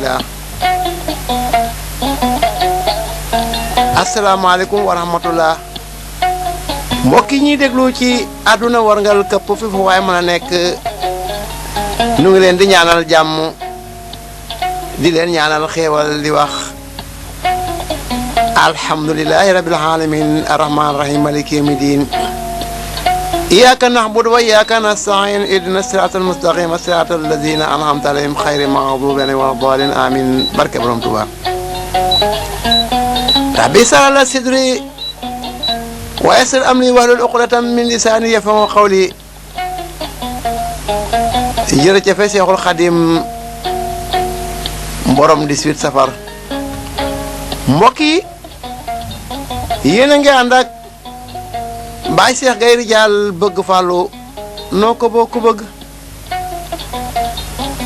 alhamdulillah. asalaamaaleykum wa rahmatullah. mbokk yi ñuy déglu ci àdduna warngal këpp fi fu waaye mën a nekk nu ngi leen di ñaanal jàmm di leen ñaanal xéewal di wax alhamdulillahi rabbil alamin arrahman rahim maliki yawmi din iyyaka na'budu wa iyyaka nasta'in ihdina siratal mustaqim siratal ladzina an'amta alayhim khayril maghdubi alayhim waladdallin amin barke borom Tuubaa. rabbi ishrah li sadri wa yassir amri wahlul uqdatan min lisani yafqahu qawli. jërëjëf Seexul Xadim borom 18 safar. mbokk yi yéen a ngi ànd ak Baye Cheikh Gaye Ridial bëgg fàllu noo ko bokk bëgg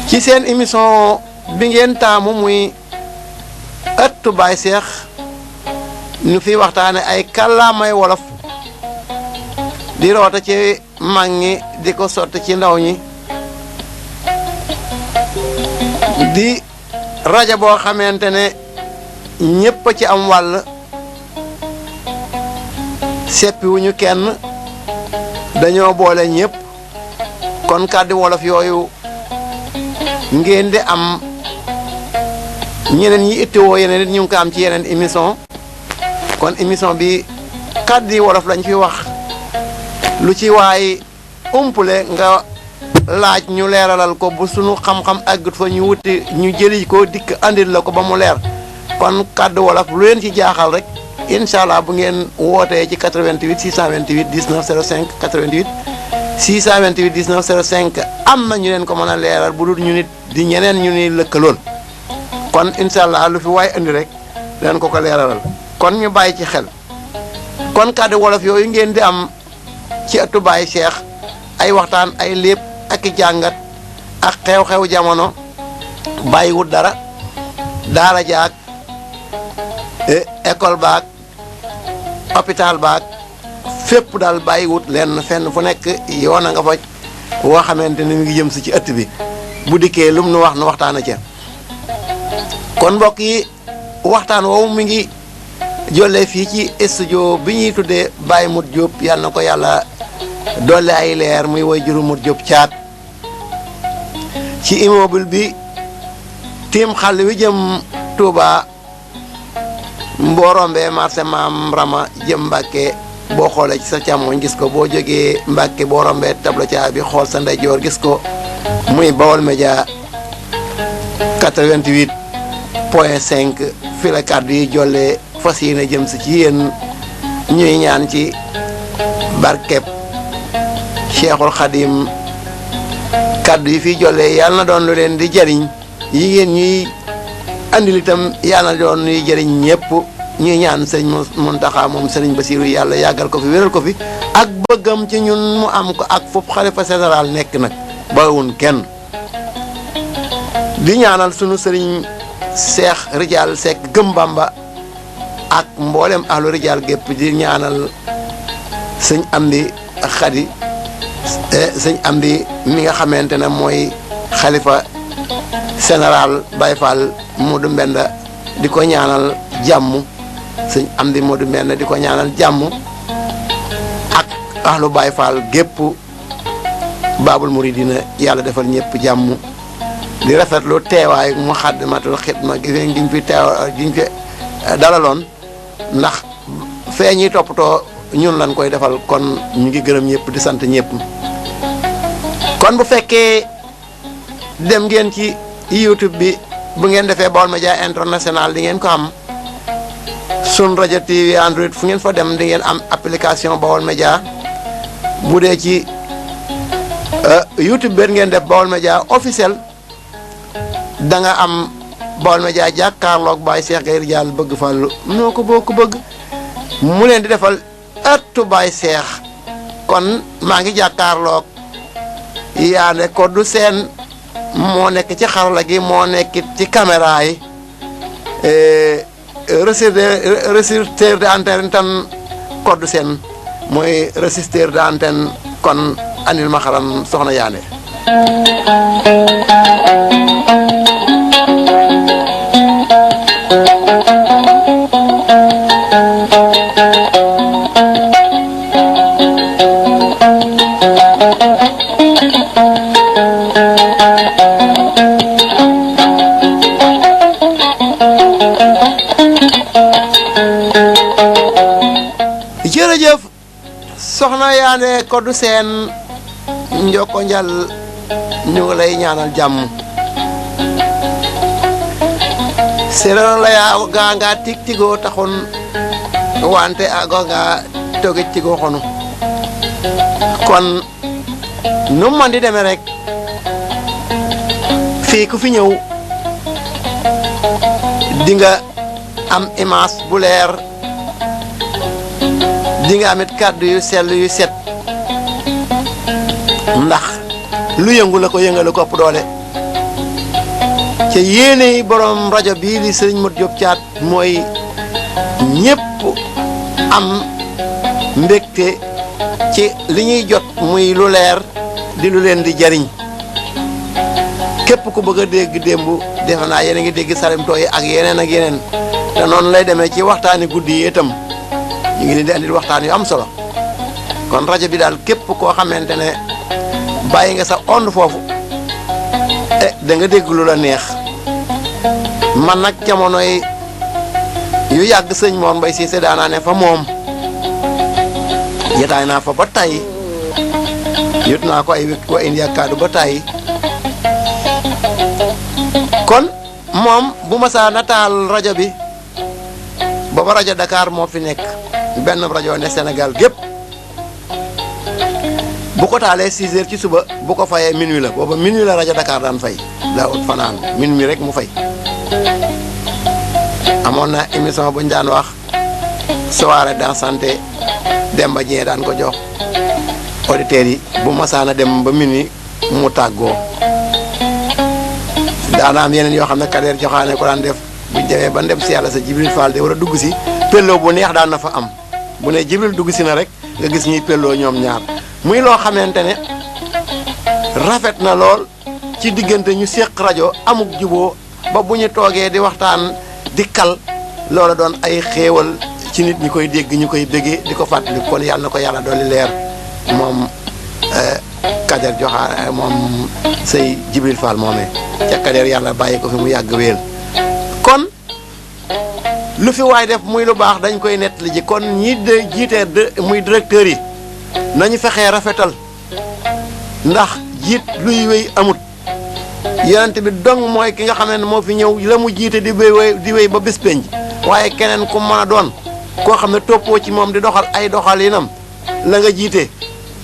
ci seen émission bi ngeen taamu muy ëttu Baye Cheikh ñu fi waxtaane ay kàllaamay wolof di roota ci mag ñi di ko sotti ci ndaw ñi di rajo boo xamante ne ñépp ci am wàll seppiwuñu kenn dañoo boole ñépp kon kàddu wolof yooyu ngeen di am ñeneen ñi ittiwoo yeneen it ñu ngi ko am ci yeneen émission kon émission bi kàddu wolof lañ fi wax lu ci waay umpule nga laaj ñu leeralal ko bu sunu xam-xam àggut fa ñu wuti ñu jëli ko dikk andil la ko ba mu leer kon kàddu wolof lu leen ci jaaxal rek incha allah bu ngeen wootee ci 88 628 19 05 88 628 19 05 am na ñu leen ko mën a leeral bu dul ñu nit di ñeneen ñu ni lëkkalool kon incha allah lu fi waay andi rek leen ko leeralal kon ñu bàyyi ci xel kon kàddu wolof yooyu ngeen di am ci ëttu Baye Cheikh ay waxtaan ay lépp ak i jàngat ak xew-xew jamono bàyyiwut dara daara jaag école baag hôpital baag fépp daal bàyyiwut lenn fenn fu nekk yoon a nga fa woo xamante ni mi ngi jëm si ci ëtt bi bu dikkee lum nu wax nu waxtaana ca kon mbokk yi waxtaan woowu mi ngi jolle fii ci studio bi ñuy tuddee Baye Modou Diop yàlla na ko yàlla doole ay leer muy woy juru Modou Diop caat ci immeuble bi tiim xàll wi jëm Touba mboorombee marché maam Rama jëm Mbàkke boo xoolee ci sa càmmoñ gis ko boo jógee Mbàkke boo rombee tableau caa bi xool sa ndeyjoor gis ko muy Baol Média 88 point 5 fi la kàddu yi jollee fas yéene jëm si ci yéen ñuy ñaan ci barkeb Cheikhul Khadim kàddu yi fiy jollee yàlla na doon lu leen di jariñ yi ngeen ñuy andil itam yàlla na doon ñuy jëriñ ñëpp ñuy ñaan sëñ Muntaxa moom sëriñ Basiru yàlla yàggal ko fi wéral ko fi ak bëggam ci ñun mu am ko ak foofu xalifa général nekk nag bawun kenn di ñaanal sunu sëriñ Cheikh Ridial Seck Gëm Bamba ak mboolem ahlu Ridial gépp di ñaanal sëñ Amdi Xadi sëñ Amdi mi nga xamante ne mooy xalifa général Baye Fall Modou Mbenda di ko ñaanal jàmm sëñ Amdi Modou Mbenda di ko ñaanal jàmm ak ahlu Baye Fall gépp Babul Muridina yàlla defal ñëpp jàmm di rafetlu teewaay Muxaddamatul Xidma giñ fi dalaloon ndax fee ñuy toppatoo ñun lañ koy defal kon ñu ngi gërëm ñëpp di sant ñëpp kon bu fekkee dem ngeen ci YouTube bi bu ngeen defee Baol Média International di ngeen ko am sun rajo TV Android fu ngeen fa dem di ngeen am application Baol Média bu dee ci YouTube benn ngeen def Baol Média officiel da nga am Baol Média jàkkaarloog Baye Cheikh Gaye Ridial bëgg fàllu noo ko boo ko bëgg mu leen di defal ëttu Baye Cheikh kon maa ngi jàkkaarloog yaa ne ko du seen moo nekk ci xarala gi moo nekk ci caméra yi registre d'antenne tan koddu seen mooy registre d'antenne kon anil ma xaram soxna Yaane soxna Yaane Koddu Seen njoko njal ñu ngi lay ñaanal jàmm séeréer la yaa gaa nga tig tigoo taxoon wante ago nga toge tigoo xonu kon nu man di demee rek fii ku fi ñëw di nga am image bu leer di nga amit kàddu yu sell yu set ndax lu yëngu la ko yëngale ko ëpp doole ca yéene borom rajo bii di Serigne Modou Diop Thiat mooy ñépp am mbégte ci li ñuy jot muy lu leer di lu leen di jariñ képp ku bëgg a dégg démb defe naa yéen a ngi dégg salimtoo yi ak yeneen ak yeneen te noonu lay demee ci waxtaani guddi yi itam ñu ngi leen di andil waxtaan yu am solo kon rajo bi daal képp koo xamante ne bàyyi nga sa onde foofu da nga dégg lu la neex man nag jamono yi yu yàgg sëñ Mor Mbaye Cissé daanaa ne fa moom yetaay naa fa ba tay yut naa ko ay wékk wa indi ak kaddu ba tay kon moom bu ma saa nataal rajo bi booba rajo Dakar moo fi nekk benn rajo ne Sénégal gépp bu ko taalee 6 heures ci suba bu ko fayee minuit la booba minuit la rajo Dakar daan fay daa ut fanaan minuit rek mu fay amoon na émission bu ñu daan wax soirée dans santé Demba Dieng daan ko jox auditeurs yi bu masaana dem ba minuit mu tàggoo daana am yeneen yoo xam ne Kader joxaane ko daan def buñ demee ba ndem si yàlla sa Jibril Fall de war a dugg si pelloo bu neex daan na fa am bu ne Jibril dugg si na rek nga gis ñuy pelloo ñoom ñaar muy loo xamante ne rafet na lool ci diggante ñu séq rajo amuk juboo ba bu ñu toogee di waxtaan di kal loola doon ay xéewal ci nit ñi koy dégg ñu koy bëggee di ko fàttali kon yàlla na ko yàlla dolli leer moom Kader joxaane moom say Jibril Fall moomee ca Kader yàlla bàyyi ko fi mu yàgg wéel kon lu fi waay def muy lu baax dañ koy nettali ji kon ñi de jiitee muy directeur yi nañu fexee rafetal ndax jiit luy wéy amut yonent bi dong mooy ki nga xam ne moo fi ñëw la mu jiite di wéy ba bés penj waaye keneen ku mën a doon koo xam ne toppoo ci moom di doxal ay doxalinam la nga jiite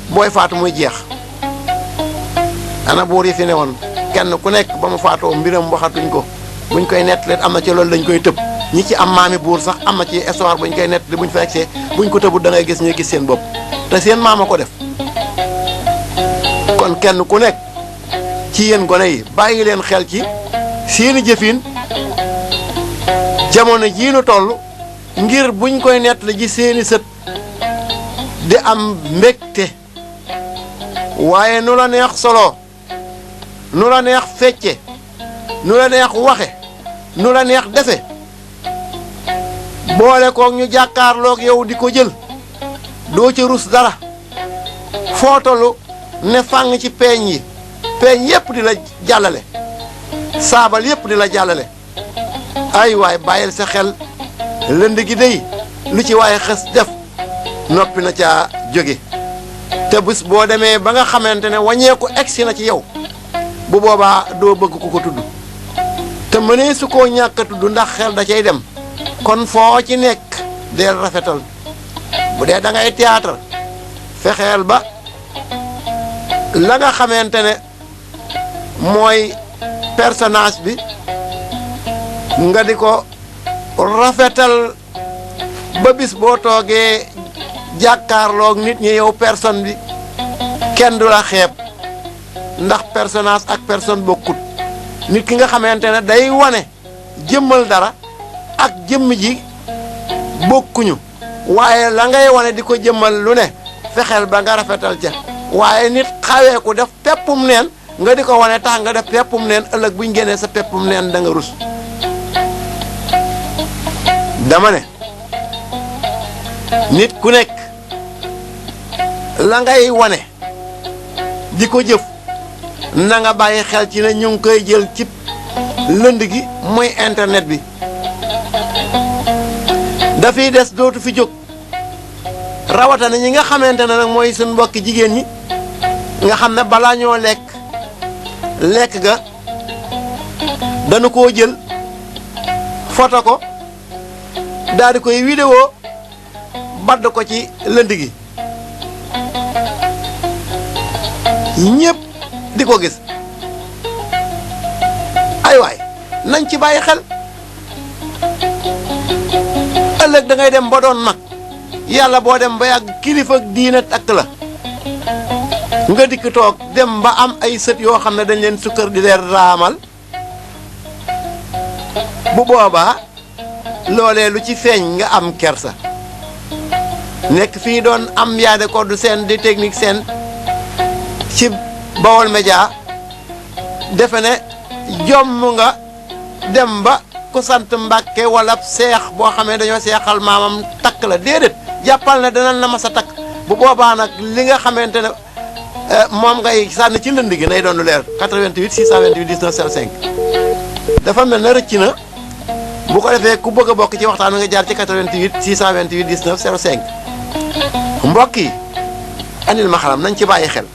booy faatu muy jeex ana buur yi fi ne woon kenn ku nekk ba mu faatoo mbiram waxatuñ ko buñ koy nettali am na ci loolu dañ koy tëb ñi ci am maami buur sax am na ci histoire buñ koy nettali buñ fa egsee buñ ko tëbut da ngay gis ñuy gis seen bopp te seen maama ko def kon kenn ku nekk ci yéen gone yi bàyyi leen xel ci seeni jëfin jamono jii nu toll ngir buñ koy nettali ji seeni sët di am mbégte waaye nu la neex solo nu la neex fecce nu la neex waxe nu la neex defe boole koog ñu jàkkaarloog yow di ko jël doo ca rus dara foo tollu ne fàng ci peeñ yi peeñ yépp di la jàllale saabal yépp di la jàllale ay waay bàyyil sa xel lënd gi dey lu ci waaye xës def noppi na caa jóge te bis boo demee ba nga xamante ne wàññeeku egsi na ci yow bu boobaa doo bëgg ku ko tudd te mënee su koo ñàkk a tudd ndax xel da cay dem kon foo ci nekk deel rafetal bu dee da ngay théâtre fexeel ba la nga xamante ne mooy personnage bi nga di ko rafetal ba bis boo toogee jàkkaarloog nit ñi yow personne bi kenn du la xeeb ndax personnage ak personne bokkut nit ki nga xamante ne day wane jëmmal dara ak jëmm ji bokkuñu waaye la ngay wane di ko jëmmal lu ne fexeel ba nga rafetal ca waaye nit xawee ku def peppum neen nga di ko wane tax nga def peppum neen ëllëg buñ génnee sa peppum neen da nga rus dama ne nit ku nekk la ngay wane di ko jëf na nga bàyyi xel ci ne ñu ngi koy jël ci lënd gi muy internet bi dafiy des dootu fi jóg rawatana ñi nga xamante ne nag mooy suñ mbokki jigéen ñi nga xam ne balaa ñoo lekk ga dana koo jël foto ko daal di koy vidéo badd ko ci lënd gi ñëpp di ko gis ay waay nañ ci bàyyi xel ëllëg da ngay dem ba doon mag yàlla boo dem ba yàgg kilifa diina takk la nga dikk toog dem ba am ay sët yoo xam ne dañ leen sukkër di leen raamal bu boobaa loolee lu ci feeñ nga am kersa nekk fii doon am yaade ko du seen di technique seen ci Baol Média defe ne jomm nga dem ba ku sant Mbàkke wala seex boo xamee dañoo seexal maamam takk la déedéet jàppal ne danañ la mas a takk bu boobaa nag li nga xamante ne moom ngay sànni ci lënd gi nay doon lu leer 88 628 19 05 dafa mel na rëcc na bu ko defee ku bëgg a bokk ci waxtaan wi nga jaar ci 88 628 19 05 mbokk yi andil ma xalam nañ ci bàyyi xel.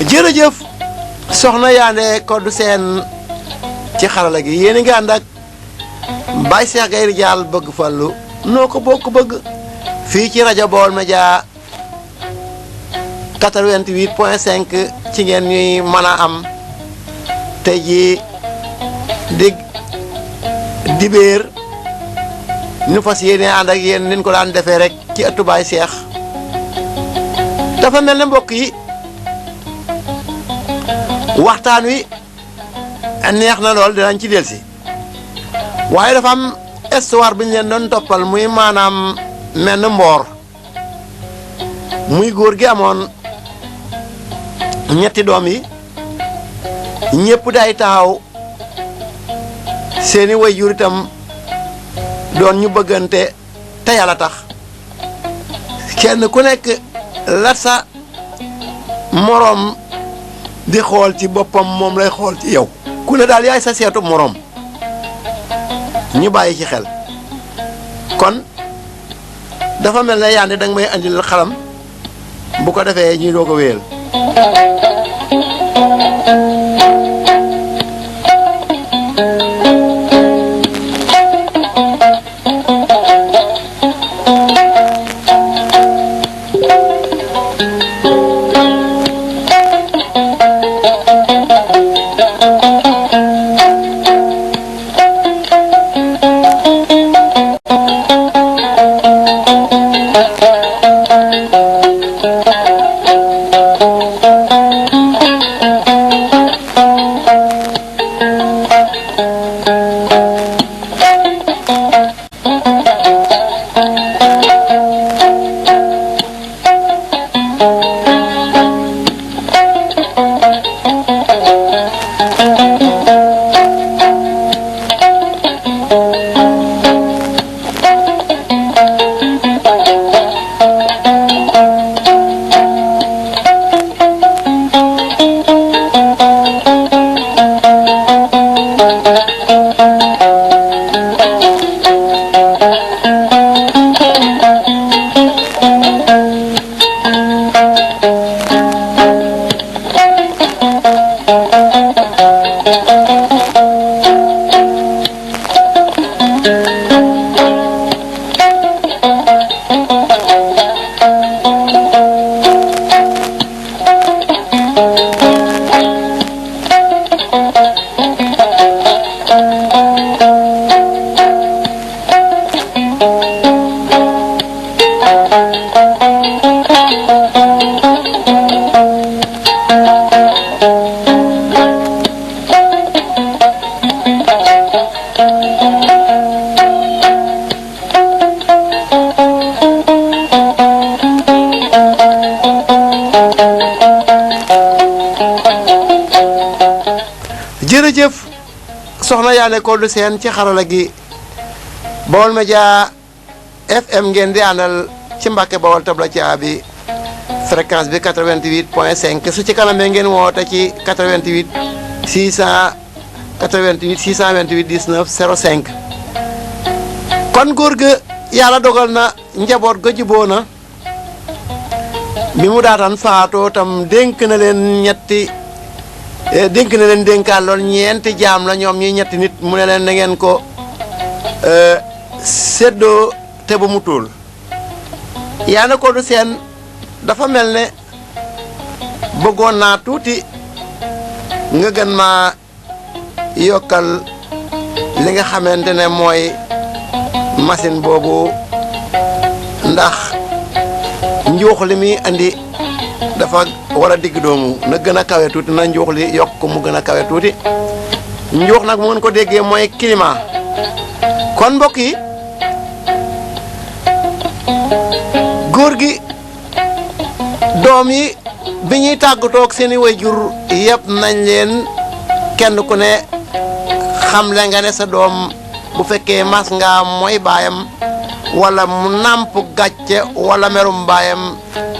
jërëjëf soxna Yandé Codou Sène ci xarala gi yéen a ngi ànd ak Baye Cheikh Gaye Ridial bëgg fallu noo ko bokk bëgg fii ci rajo Baol Média 88.5 ci ngeen ñuy mën a am tey jii di dibéer ñu fas yéene ànd ak yéen niñ ko daan defee rek ci ëttu Baye Cheikh dafa mel ne mbokk yi waxtaan wi neex na lool dinañ ci delsi waaye dafa am histoire bi ñu leen doon toppal muy maanaam menn mboor muy góor gi amoon ñetti doom yi ñëpp day taxaw seeni waajur itam doon ñu bëggante te yàlla tax kenn ku nekk la sa moroom di xool ci boppam moom lay xool ci yow ku ne daal yaay sa seetu moroom ñu bàyyi ci xel kon dafa mel ne Yandé danga may andil xalam bu ko defee ñuy doog a wéyal. yaane ko lu seen ci xarala gi Baol Média FM ngeen di àndal ci Mbàkke Bawol tabla caabi fréquence bi 88.5 su ci kanamee ngeen woote ci 88 628 19 05 kon góor ga yàlla dogal na njaboot ga juboo na bi mu daataan faatoo tam dénk na leen dénkaal lool ñeenti jaam la ñoom ñi ñetti nit mu ne leen na ngeen ko séddoo te ba mu tuul yaa na ko du seen dafa mel ne bëggoon naa tuuti nga gën ma yokkal li nga xamante ne mooy machine boobu ndax njuux li muy andi dafa war a digg doomu na gën a kawe tuuti na njuux li yokk mu gën a kawe tuuti njuux nag mu ngeen ko déggee mooy climat kon mbokk yi góor gi doom yi bi ñuy tàggatoo ak seeni waajur yëpp nañ leen kenn ku ne xamle nga ne sa doom bu fekkee mas nga mooy baayam wala mu nàmp gàcce wala merum baayam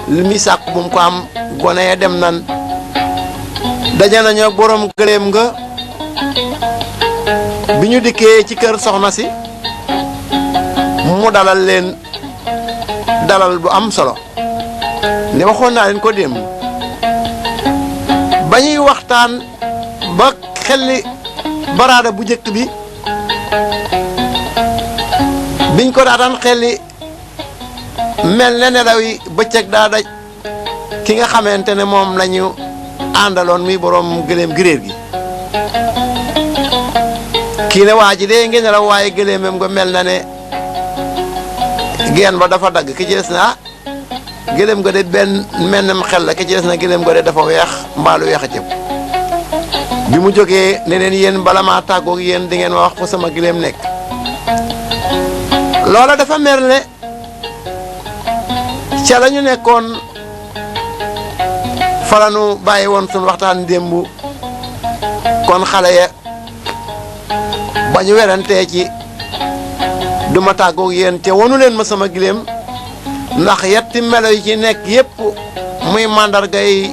li muy sàkk bu mu ko am gone dem nan daje nañu borom gëléem nga bi ñu dikkee ci kër soxna si mu dalal leen dalal bu am solo ne waxoon naa leen ko démb ba ñuy waxtaan ba xelli baraada bu njëkk bi biñ ko daataan xelli mel ne nelaw yi bëccëg daa daj ki nga xamante ne moom la ñu àndaloon muy borom gëléem giréer gi kii ne waa ji de ngi nelaw waaye gëléemam nga mel na ne geen ba dafa dagg ki ci des na gëléem nga de benn mennam xel la ki ci des na gëléem nga de dafa weex mbaalu weex a cëb bi mu jógee ne leen yéen bala maa tàggoog yéen di ngeen ma wax fu sama gëléem nekk loola dafa mer ne ca la ñu nekkoon fa la ñu bàyyi woon suñu waxtaan démb kon xale ya ba ñu werantee ci duma tàggoog yéen te wonu leen ma sama gëléem ndax yetti melo yi ci nekk yépp muy màndargay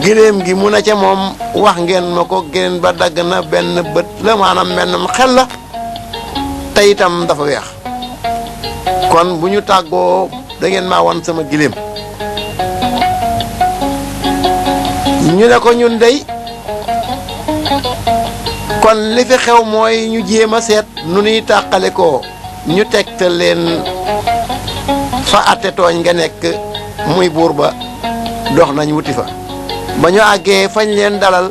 gëléem gi mu ne ca moom wax ngeen ma ko gëléem ba dagg na benn bët la maanaam mennam xel la te itam dafa weex kon bu ñu tàggoo da ngeen maa wan sama gëléem ñu ne ko ñun dey kon li fi xew mooy ñu jéem a seet nu ñuy tàqale ko ñu tegtal leen fa atte tooñ nga nekk muy buur ba dox nañ wuti fa ba ñu àggee fañ leen dalal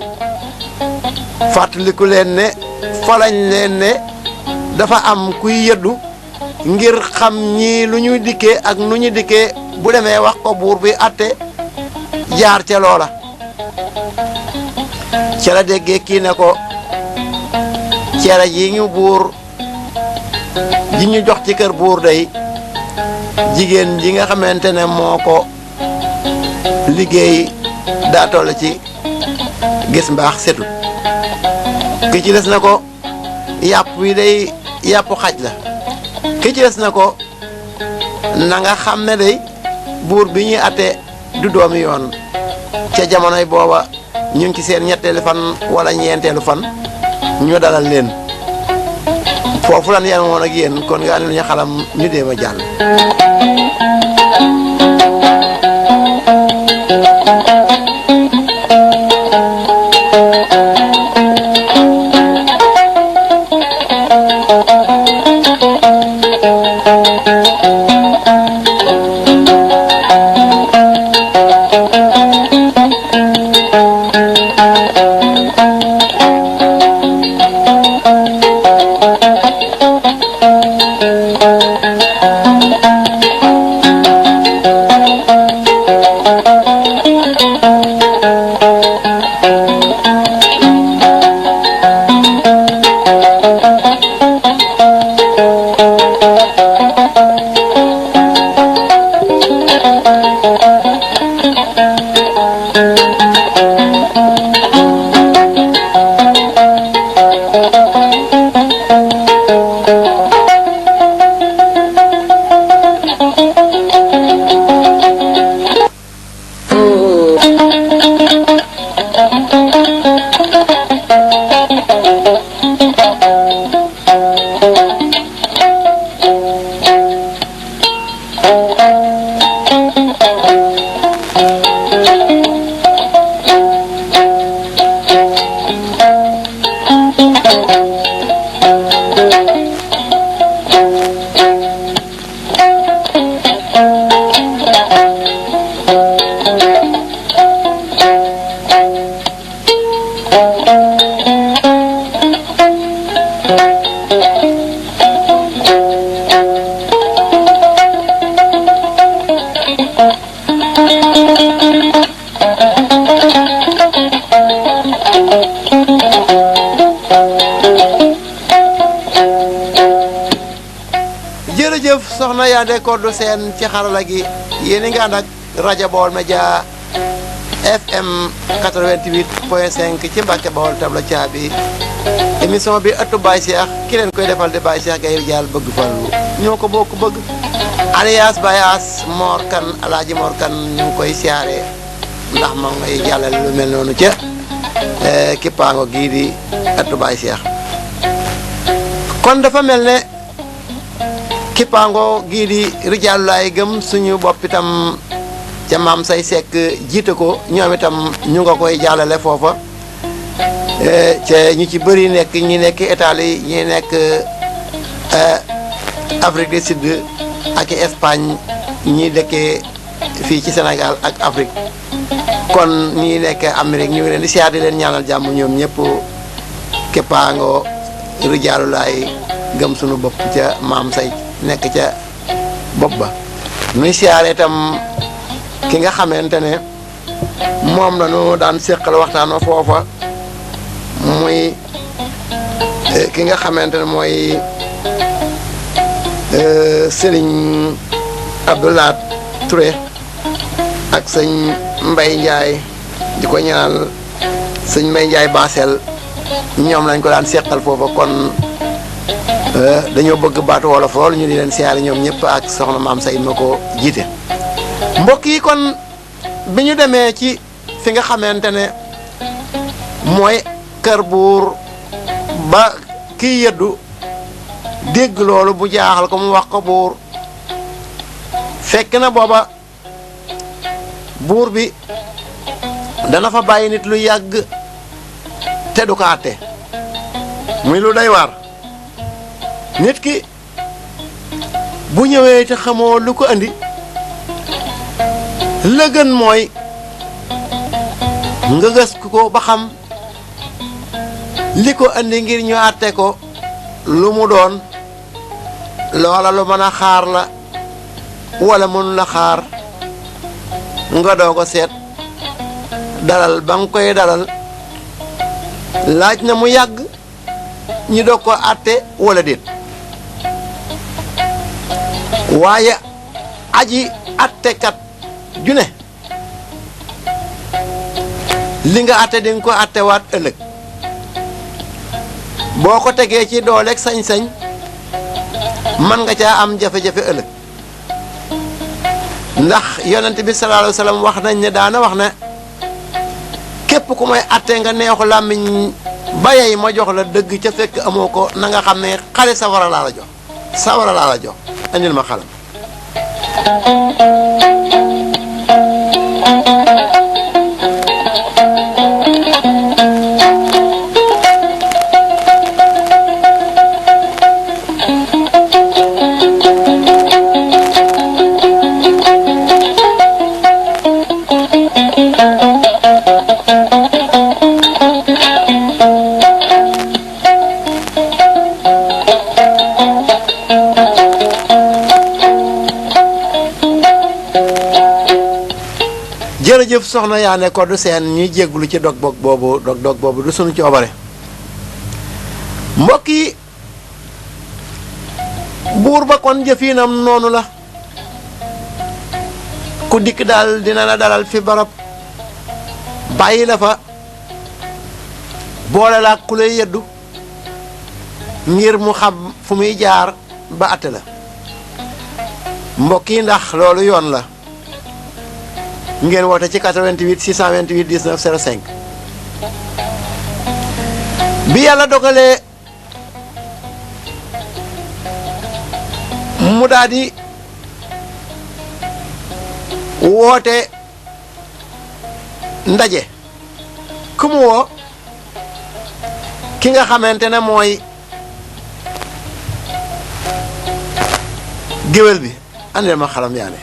fàttaliku leen ne fa lañ leen ne dafa am kuy yëddu ngir xam ñii lu ñuy dikkee ak nu ñu dikkee bu demee wax ko buur bi atte jaar ca loola ca la déggee kii ne ko cere ji ñu buur ji ñu jox ci kër buur day jigéen ji nga xamante ne moo ko liggéey daa toll ci gis mbaax setut ki ci des na ko yàpp wi day yàpp xaj la ki ci des na ko na nga xam ne day buur bi ñuy atte du doomi yoon ca jamonoy booba ñu ngi ci seen ñetteelu fan wala ñeenteelu fan ñu dalal leen foofu lan yan woon ak yéen kon nga ne lu ñu xalam ñu déem a jàll jërëjëf soxna Yandé Codou Sène ci xarala gi yéen a ngi ànd ak rajo Baol Média FM 88.5 ci Mbàkke Bawol tabla caabi émission bi ëttu Baye Cheikh ki leen koy defal di Baye Cheikh Gaye Ridial bëgg fallu ñoo ko bokk bëgg alias Bayas Mor Kan Alaaji Mor Kan ñu ngi koy siyaare ndax ma ngay jàllale lu mel noonu ca kippaango gii di ëttu Baye Cheikh kon dafa mel ne kippaango gii di Ridial laay gëm suñu bopp itam ca maam say sekk jiite ko ñoom itam ñu nga koy jàllale foofa ca ñu ci bëri nekk ñi nekk Italie ñi nekk Afrique du Sud ak Espagne ñi dëkkee fii ci Sénégal ak Afrique kon ñi nekk Amérique ñu ngi leen di siyaar di leen ñaanal jàmm ñoom ñëpp kippaango Ridial laay gëm suñu bopp ca maam say nekk ca bopp ba nuy siyaare itam ki nga xamante ne moom la ñu daan séqal waxtaan wa foofa muy ki nga xamante ne mooy Serigne Abdoulaye Touré ak sëñ Mbaye Ndiaye di ko ñaanal sëñ Mbaye Ndiaye Basel ñoom lañ ko daan séqal foofa kon dañoo bëgg baatu wolof lool ñu di leen siyaare ñoom ñëpp ak soxna maam Sayid ma ko jiite mbokk yi kon bi ñu demee ci fi nga xamante ne mooy kër buur ba kii yëddu dégg loolu bu jaaxal ko mu wax ko buur fekk na booba buur bi dana fa bàyyi nit lu yàgg te du ko àtte muy lu day waar nit ki bu ñëwee te xamoo lu ko andi la gën mooy nga gës ko ba xam li ko andi ngir ñu àtte ko lu mu doon loola lu mën a xaar la wala mënu la xaar nga doo ko seet dalal ba nga koy dalal laaj na mu yàgg ñi doog ko àtte wala déet waaye aji àttekat ju ne li nga àtte di nga ko àttewaat ëllëg boo ko tegee ci dooleeg sañ-sañ mën nga caa am jafe-jafe ëllëg ndax yonent bi sallallahu alayhi wa sallam wax nañ ne daana wax ne képp ku may àtte nga neexu làmmiñ bayay ma jox la dëgg ca fekk amoo ko na nga xam ne xale sawara laa la jox sawara laa la jox andil ma xalam jërëjëf soxna Yandé Codou Sène ñuy jégglu ci dog boobu du sunu coobare mbokk yi buur ba kon jëfiinam noonu la ku dikk daal dina la dalal fi barab bàyyi la fa boole la ku lay yeddu ngir mu xam fu muy jaar ba àtte la mbokk yi ndax loolu yoon la ngeen woote ci 88 628 19 05 bi yàlla dogalee mu daal di woote ndaje ku mu woo ki nga xamante ne mooy géwél bi andil ma xalam Yandé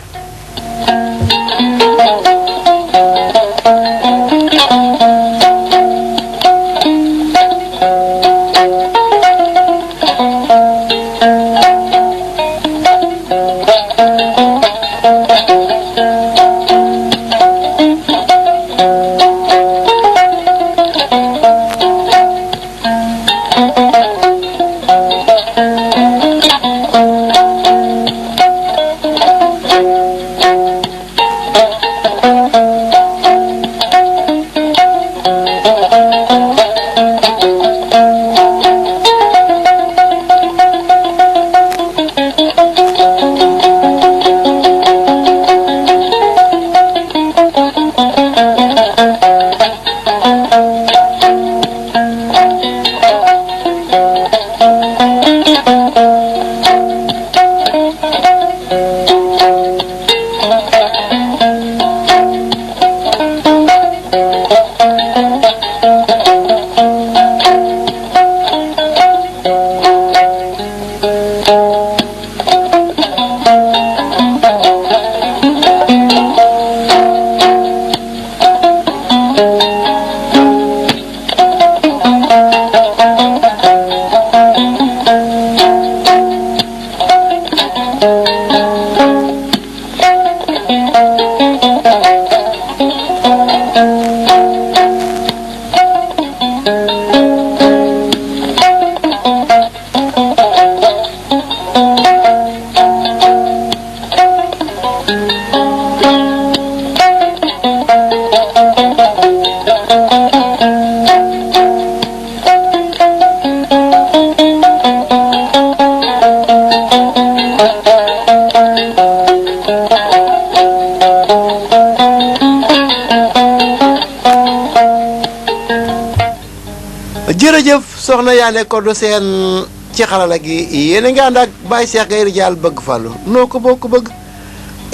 jërëjëf soxna Yandé Codou Sène ci xarala gi yéen a ngi ànd ak Baye Cheikh Gaye Ridial bëgg fàllu noo ko bokk bëgg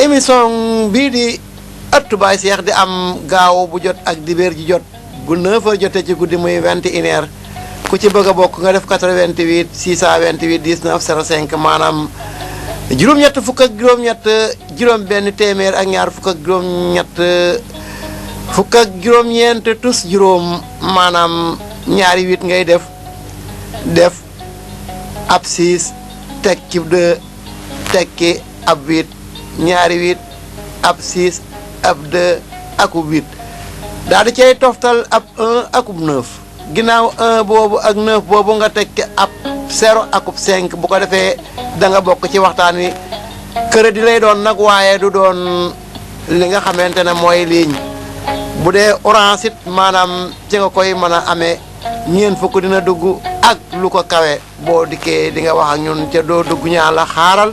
émission bii di ëttu Baye Cheikh di am gaaw bu jot ak dibéer ji jot bu 9h jotee ci guddi muy 21h ku ci bëgg a bokk nga def 88 628 19 05 maanaam juróom-ñett fukk ak juróom-ñett juróom-benn téeméer ak ñaar fukk ak juróom-ñett fukk ak juróom-ñeent tus juróom maanaam ñaari 8 ngay def ab 6 teg ci 2 tekki ab 8 ñaari 8 ab 6 ab 2 akub 8 daal di cay toftal ab 1 akub 9 ginnaaw 1 boobu ak 9 boobu nga teg ci ab 0 akub 5 bu ko defee da nga bokk ci waxtaan wi crédit lay doon nag waaye du doon li nga xamante ne mooy ligne bu dee orange it maanaam ci nga koy mën a amee ñeent fukk dina dugg ak lu ko kawe boo dikkee di nga wax ak ñun ca doo dugg ñaa la xaaral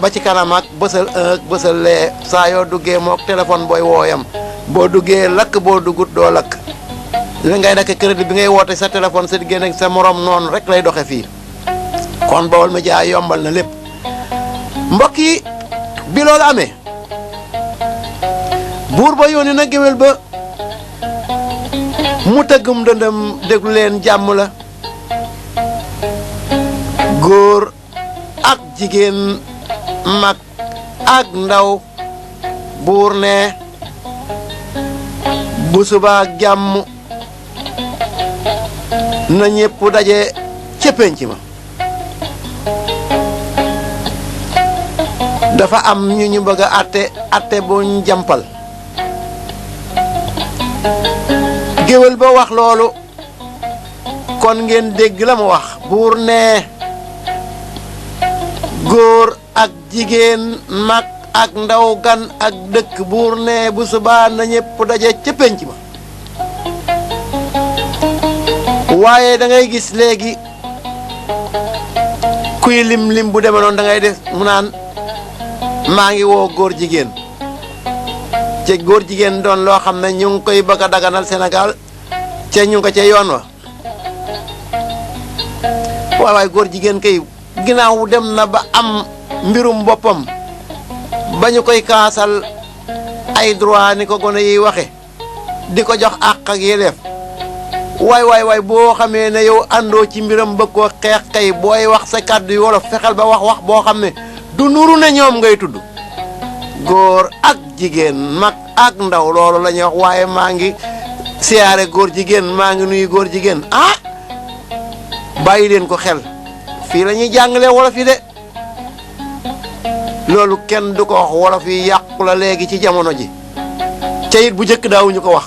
ba ci kanam ak bësal 1 ak bësal lee saa yoo duggee mook téléphone booy wooyam boo duggee lakk boo duggut doo lakk li ngay dakk crédit bi ngay woote sa téléphone sa diggéen ak sa morom noonu rek lay doxe fii kon Baol Média yombal na lépp mbokk yi bi loolu amee buur ba yónni na géwél ba mu tëggum dëndëm déglu leen jàmm la góor ak jigéen mag ak ndaw buur ne bu suba ak jàmm na ñépp daje ca pénc ma dafa am ñu bëgg a atte buñ jàmpal géwél ba wax loolu kon ngeen dégg la mu wax buur ne góor ak jigéen mag ak ndaw gan ak dëkk buur ne bu subaa na ñépp daje ca pénc ma waaye da ngay gis léegi kuy lim bu demee noonu da ngay def mu naan maa ngi woo góor jigéen ci góor jigéen doon loo xam ne ñu ngi koy bëgg a daganal Sénégal ca ñu ngi ko ca yoon wa waaye góor jigéen kay ginnaaw dem na ba am mbirum boppam ba ñu koy kaasal ay droit ni ko gone yi waxe di ko jox àq ak yelleef waay boo xamee ne yow àndoo ci mbiram bëgg koo xeex kay booy wax sa kàddu yi wolof fexeel ba wax boo xam ne du nuru ne ñoom ngay tudd góor ak jigéen mag ak ndaw loolu la ñuy wax waaye maa ngi siyaare góor jigéen maa ngi nuyu góor jigéen bàyyi leen ko xel fii la ñuy jàngalee wolof yi de loolu kenn du ko wax wolof yi yàqu la léegi ci jamono ji ca it bu njëkk daawuñu ko wax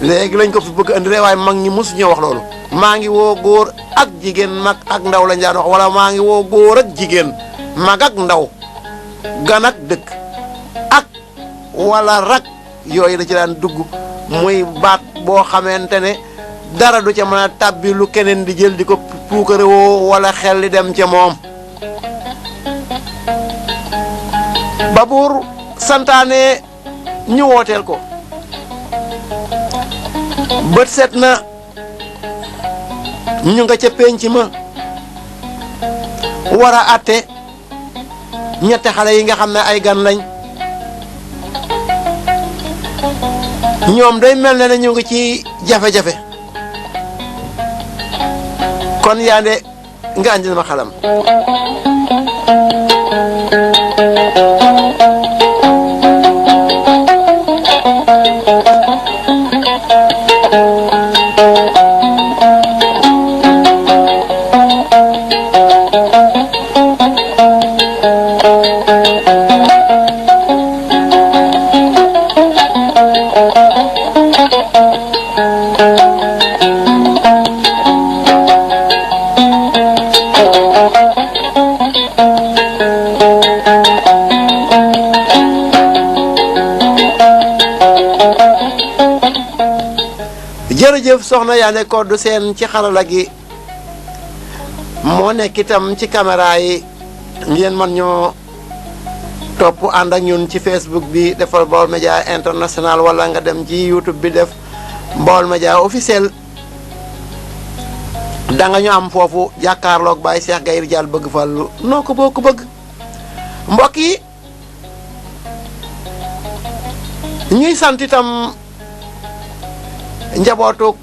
léegi lañ ko fi bëgg andi waaye mag ñi mosuñu wax loolu maa ngi woo góor ak jigéen mag ak ndaw lañ daan wax wala maa ngi woo góor ak jigéen mag ak ndaw gan ak dëkk ak wala rak yooyu da ci daan dugg muy baat boo xamante ne dara du ca mën a tàbbi lu keneen di jël di ko puukarewoo wala xel di dem ca moom ba buur santaane ñu wooteel ko bët set na ñu nga ca pénc ma war a atte ñetti xale yi nga xam ne ay gan lañ ñoom day mel ne ñu ngi ci jafe-jafe kon Yandé nga andil ma xalam soxna Yane Codou Sène ci xarala gi moo nekk itam ci caméra yi ngeen man ñoo topp ànd ak ñun ci Facebook bi defal Baol Média International wala nga dem ci YouTube bi def Baol Média officiel da nga ñu am foofu jàkkaarloog Baye Cheikh Gaye Ridial bëgg Fallu noo ko boo ko bëgg mbokk yi ñuy sant itam njabootu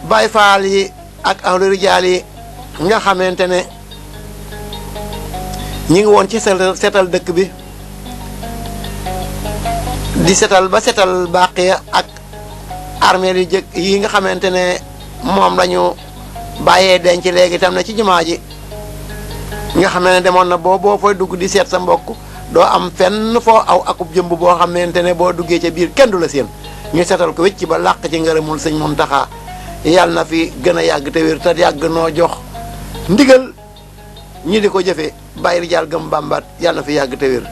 Baye Fall yi ak ahlu rijaal yi nga xamante ne ñi ngi woon ci setal dëkk bi di setal ba setal Baqiya ak armeel yu jëkk yi nga xamante ne moom lañu bàyyee denc léegi tam na ci jumaa ji nga xam ne demoon na boo fay dugg di seet sa mbokk doo am fenn foo aw akub jëmb boo xamante ne boo duggee ca biir kenn du la seen ñu setal ko wécc ba làq ci ngërëmul sëñ Muntaxa yàlla na fi gën a yàgg te wér te yàgg noo jox ndigal ñi di ko jëfe Baye Ridial gëm bàmbaat yàlla na fi yàgg te wér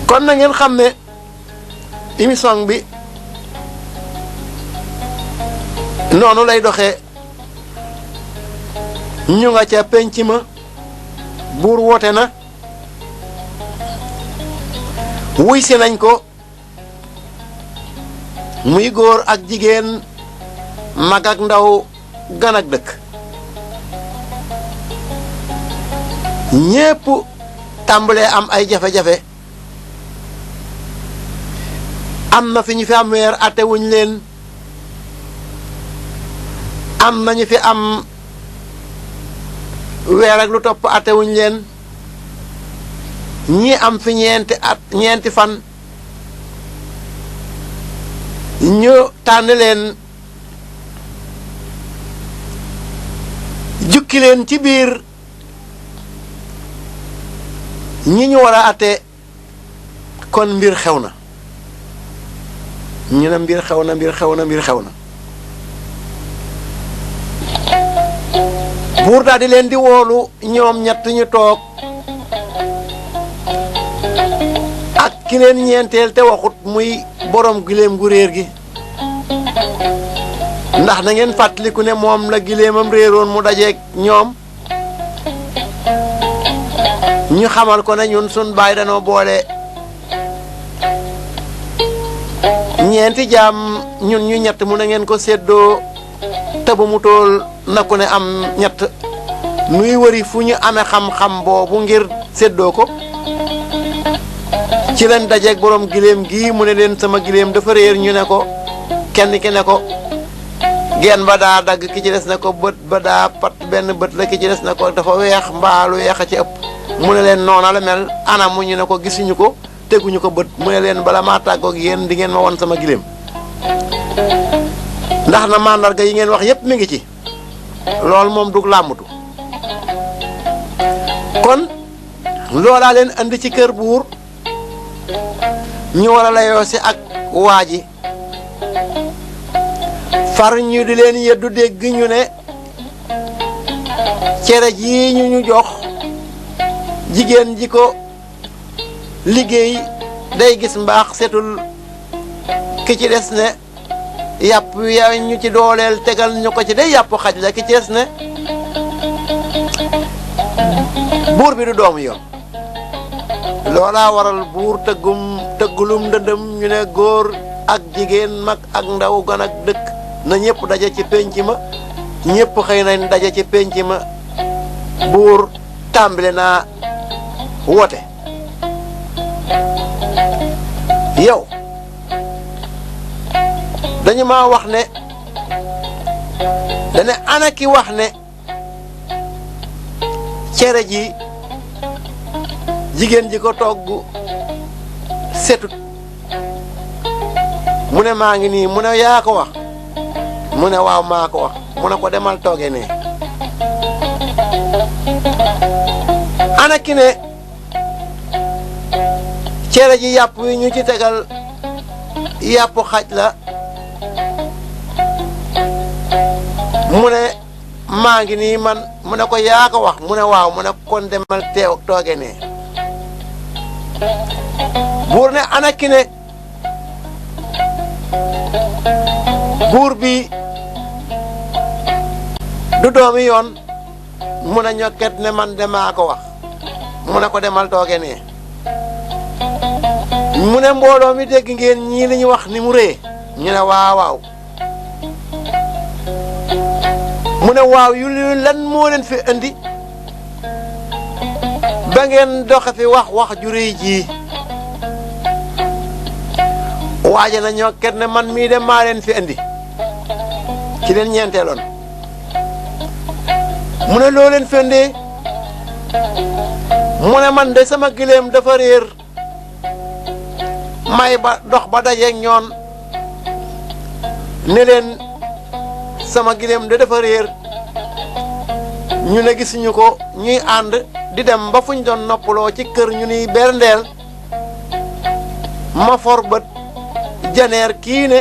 kon na ngeen xam ne émission bi noonu lay doxee ñu nga ca penc ma buur woote na wuy si nañ ko muy góor ak jigéen mag ak ndaw gan ak dëkk ñépp tàmbalee am ay jafe-jafe am na fi ñu fi am weer atte wuñ leen am nañu fi am weer ak lu topp atte wuñ leen ñi am fi ñeenti fan ñu tànn leen jukki leen ci biir ñi ñu war a atte kon mbir xew na ñu ne mbir xew na buur daal di leen di woolu ñoom ñett ñu toog ak ki leen ñeenteel te waxut muy borom giléem gu réer gi ndax na ngeen fàttaliku ne moom la giléemam réeroon mu dajeeg ñoom ñu xamal ko ne ñun sun baay danoo boole ñeenti jaam ñun ñu ñett mu na ngeen ko séddoo te bu mu tool na ku ne am ñett nuy wëri fu ñu amee xam-xam boobu ngir séddoo ko ci leen dajeeg borom giléem gii mu ne leen sama giléem dafa réer ñu ne ko kenn ki ne ko genn ba daa dagg ki ci des ne ko bët ba daa pat benn bët la ki ci des ne ko dafa weex mbaalu weex a ci ëpp mu ne leen noona la mel anamu ñu ne ko gisuñu ko teguñu ko bët mu ne leen bala maa tàggoog yéen di ngeen ma won sama giléem ndax na mandarga yi ngeen wax yépp mi ngi ci loolu moom dug làmbatu kon loolaa leen andi ci kër buur ñu war a layoo si ak waa ji far ñu di leen yeddu dégg ñu ne cere ji ñu jox jigéen ji ko liggéey day gis mbaax setul ki ci des ne yàpp ya ñu ci dooleel tegal ñu ko ci day yàpp xaj la ki ci des ne buur bi du doomu yoon loolaa waral buur tëggulum ndëndëm ñu ne góor ak jigéen mag ak ndaw gan ak dëkk na ñëpp daje ci penc ma ñëpp xëy nañ daje ci penc ma buur tàmbale naa woote yow dañu ma wax ne dane ana ki wax ne cere ji jigéen ji ko togg setut mu ne maa ngi nii mu ne yaa ko wax mu ne waaw maa ko wax mu ne ko demal tooge ne ana ki ne cere ji yàpp wi ñu ci tegal yàpp xaj la mu ne maa ngi nii man mu ne ko yaa ko wax mu ne waaw mu ne kon demal teew tooge ne buur ne ana ki ne buur bi du doomi yoon mu ne ñokket ne man de maa ko wax mu ne ko demal tooge ne mu ne mbooloo mi dégg ngeen ñii li ñu wax ni mu rëy ñu ne waaw waaw mu ne waaw yu lan moo leen fi indi ba ngeen doxe fi wax ju rëy ji waaje na ñokket ne man mii de maa leen fi indi ci leen ñeenteeloon mu ne loo leen fi indi mu ne man de sama gileem dafa réer may ba dox ba dajeeg ñoon ne leen sama gileem de dafa réer ñu ne gisuñu ko ñuy ànd di dem ba fuñ doon noppaloo ci kër ñu ni berndeel ma for bët janeer kii ne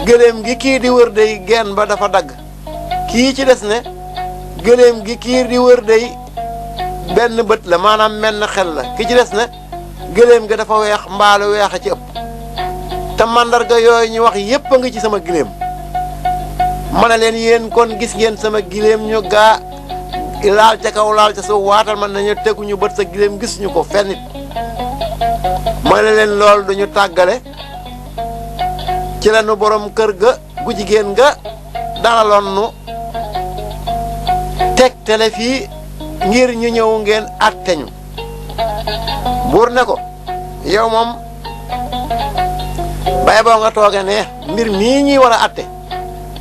gëléem gi kii di wër day genn ba dafa dagg kii ci des ne gëléem gi kii di wër day benn bët la maanaam menn xel la ki ci des ne gëléem ga dafa weex mbaalu weex a ci ëpp te mandarga yooyu ñu wax yépp a ngi ci sama giléem ma ne leen yéen kon gis ngeen sama giléem ñu gaa laal ca kaw laal ca suuf waatal man nañu teguñu bët sa giléem gisuñu ko fennit ma ne leen lool duñu tàggale ci la nu borom kër ga gu jigéen ga dalaloon nu teg tele fii ngir ñu ñëw ngeen atteñu buur ne ko yow moom bay boo nga tooge ne mbir mii ñuy war a atte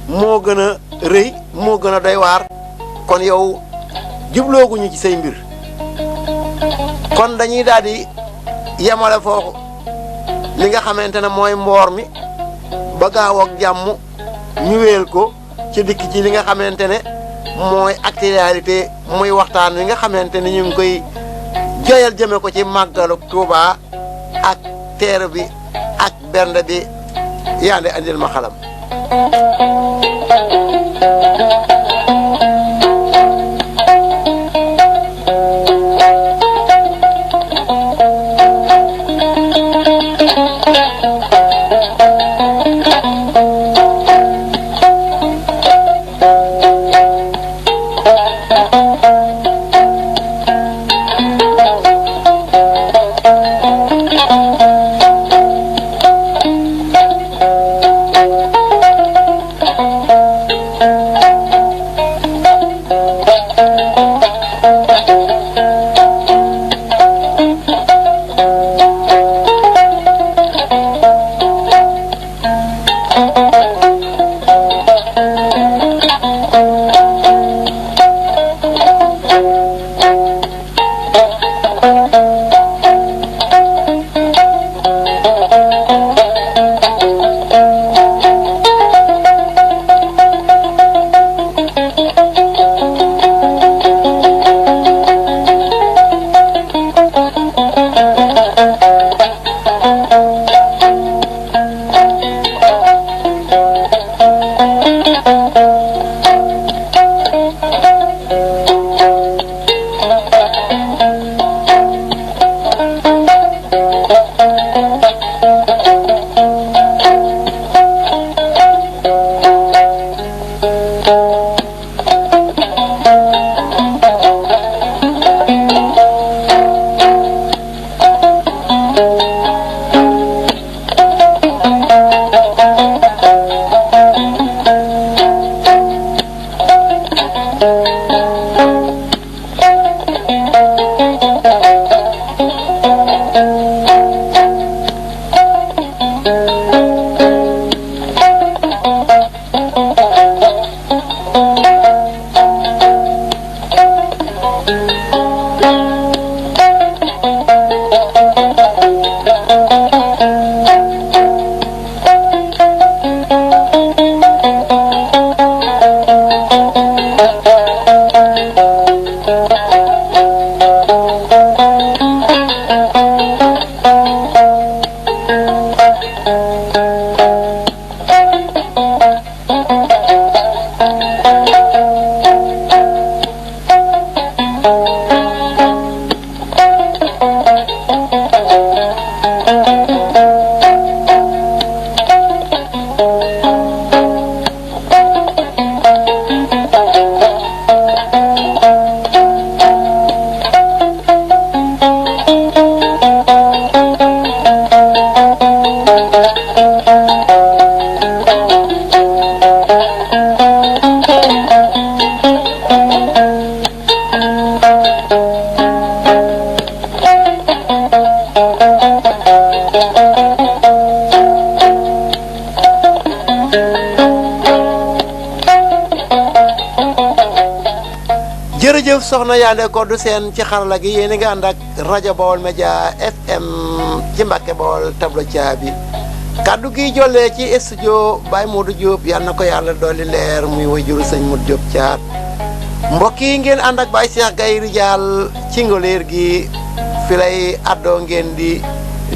moo gën a rëy moo gën a doy waar kon yow jublooguñu ci say mbir kon dañuy daal di yemale foofu li nga xamante ne mooy mboor mi ba gaaw ak jàmm ñu wéel ko ci dikk ci li nga xamante ne mooy actualité muy waxtaan wi nga xamante ne ñu ngi koy joyal jëme ko ci màggalu Tuuba ak teer bi ak bernde bi yaande andil ma xalam soxna Yandé Codou Sène ci xarala gi yéen a ngi ànd ak rajo Baol Média FM ci Mbàkke Baol tablo caabi kaddu gi jollee ci studio Baye Modou Diop yal na ko yàlla dolli leer muy wajuru sëñ Modou Diop caat mbokk yi ngeen ànd ak Baye Cheikh Gaye Ridial ci ngoleer gi fi lay addoo ngeen di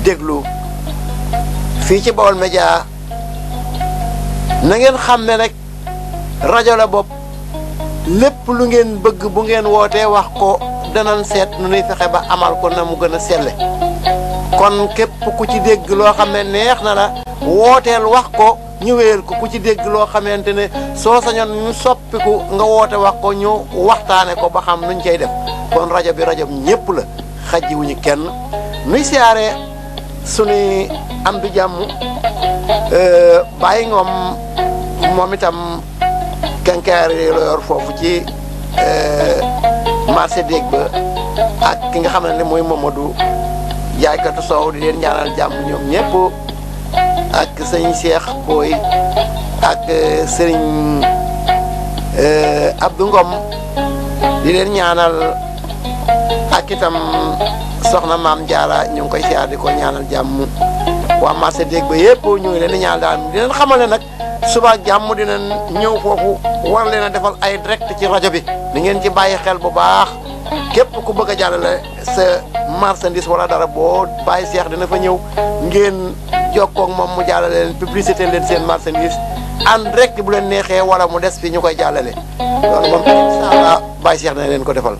déglu fii ci Baol Média na ngeen xam ne rek rajo la bopp lépp lu ngeen bëgg bu ngeen wootee wax ko danañ seet nu nuy fexe ba amal ko na mu gën a selle kon képp ku ci dégg loo xam ne neex na la wooteel wax ko ñu wéyal ko ku ci dégg loo xamante ne soo sañoon ñu soppiku nga woote wax ko ñu waxtaane ko ba xam nuñ cay def kon rajo bi rajo ñépp la xajji wuñu kenn nuy siyaare suñuy am di jàmm bàyyi ngoom moom itam kenkaar yi la yor foofu ci marché déeg ba ak ki nga xam ne mooy Mamadou jaaykatu soow di leen ñaanal jàmm ñoom ñëpp ak sëñ Cheikh Boy ak sëriñ Abdou Ngom di leen ñaanal ak itam soxna Maam Jaara ñu ngi koy siyaar di ko ñaanal jàmm waa marché déeg ba yëpp ñu ngi leen di ñaanal daal di leen xamal ne nag suba jàmm dinañ ñëw foofu war leen a defal ay direct ci rajo bi ni ngeen ci bàyyi xel bu baax képp ku bëgg a jàllale sa marchandise wala dara boo bàyyi seex dina fa ñëw ngeen jokkoo ak moom mu jàllale leen publicité leen seen marchandise en direct bu leen neexee wala mu des fi ñu koy jàllale loolu moom incha allah bàyyi seex dina leen ko defal.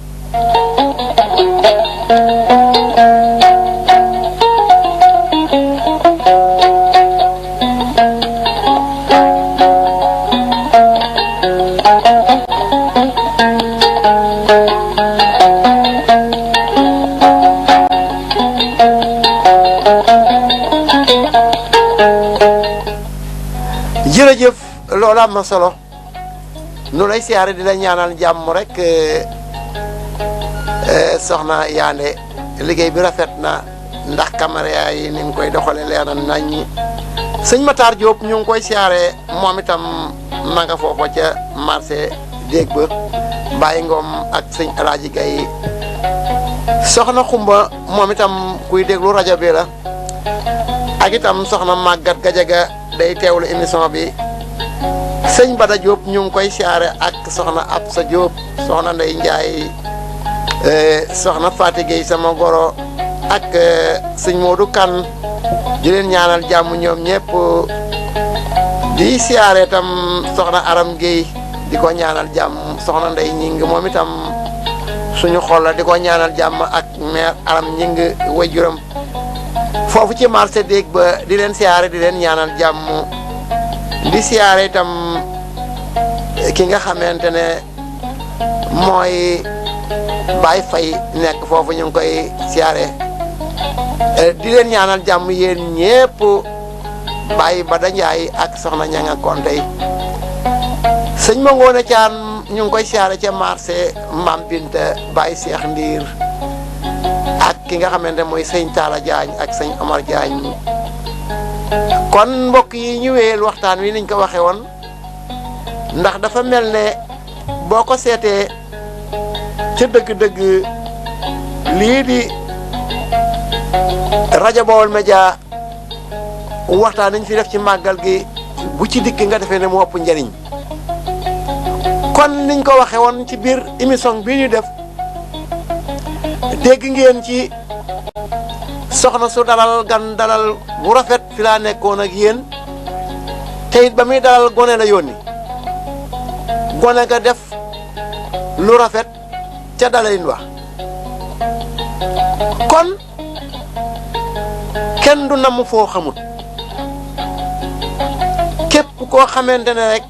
jërëjëf loolu am na solo nu lay siyaare di la ñaanal jàmm rek soxna Yandé liggéey bi rafet na ndax caméra yi ni nga koy doxale leer na nañ ñi sëñ Matar Diop ñu ngi koy siyaare moom itam ma nga foofa ca marché déeg ba Baye Ngom ak sëñ Alaaji Gaye soxna Xumba moom itam kuy déglu rajo bi la ak itam soxna Maguette Gadiaga day teewlu émission bi sëñ Bada Diop ñu ngi koy siyaare ak soxna Absa Diop soxna Ndey Njaay soxna Fatou Gueye sama goro ak sëñ Modou Kane di leen ñaanal jàmm ñoom ñëpp di siyaare itam soxna Aram Gueye di ko ñaanal jàmm soxna Ndey Ñing moom itam suñu xol la di ko ñaanal jàmm ak mère Aram Ñing wajuram foofu ci marché déeg ba di leen siyaare di leen ñaanal jàmm di siyaare itam ki nga xamante ne mooy Baye Faye nekk foofu ñu ngi koy siyaare di leen ñaanal jàmm yéen ñépp Baye Bada Njaay ak soxna Ñanga Konte sëñ ma ngoone caan ñu ngi koy siyaare ca marché Mam Binta Baye Cheikh Ndiir ak ki nga xamante mooy sëñ Talla Diagne ak sëñ Omar Diagne kon mbokk yi ñu wéyal waxtaan wi niñ ko waxee woon ndax dafa mel ne boo ko seetee ca dëgg-dëgg lii di rajo Baol Média waxtaan nañ fi def ci màggal gi bu ci dikk nga defee ne mu ëpp njariñ kon niñ ko waxee woon ci biir émission bi ñu def dégg ngeen ci soxna su dalal gan dalal bu rafet fi laa nekkoon ak yéen te it ba muy dalal gone la yónni gone ga def lu rafet ca dalin wax kon kenn du namm foo xamut képp koo xamante ne rek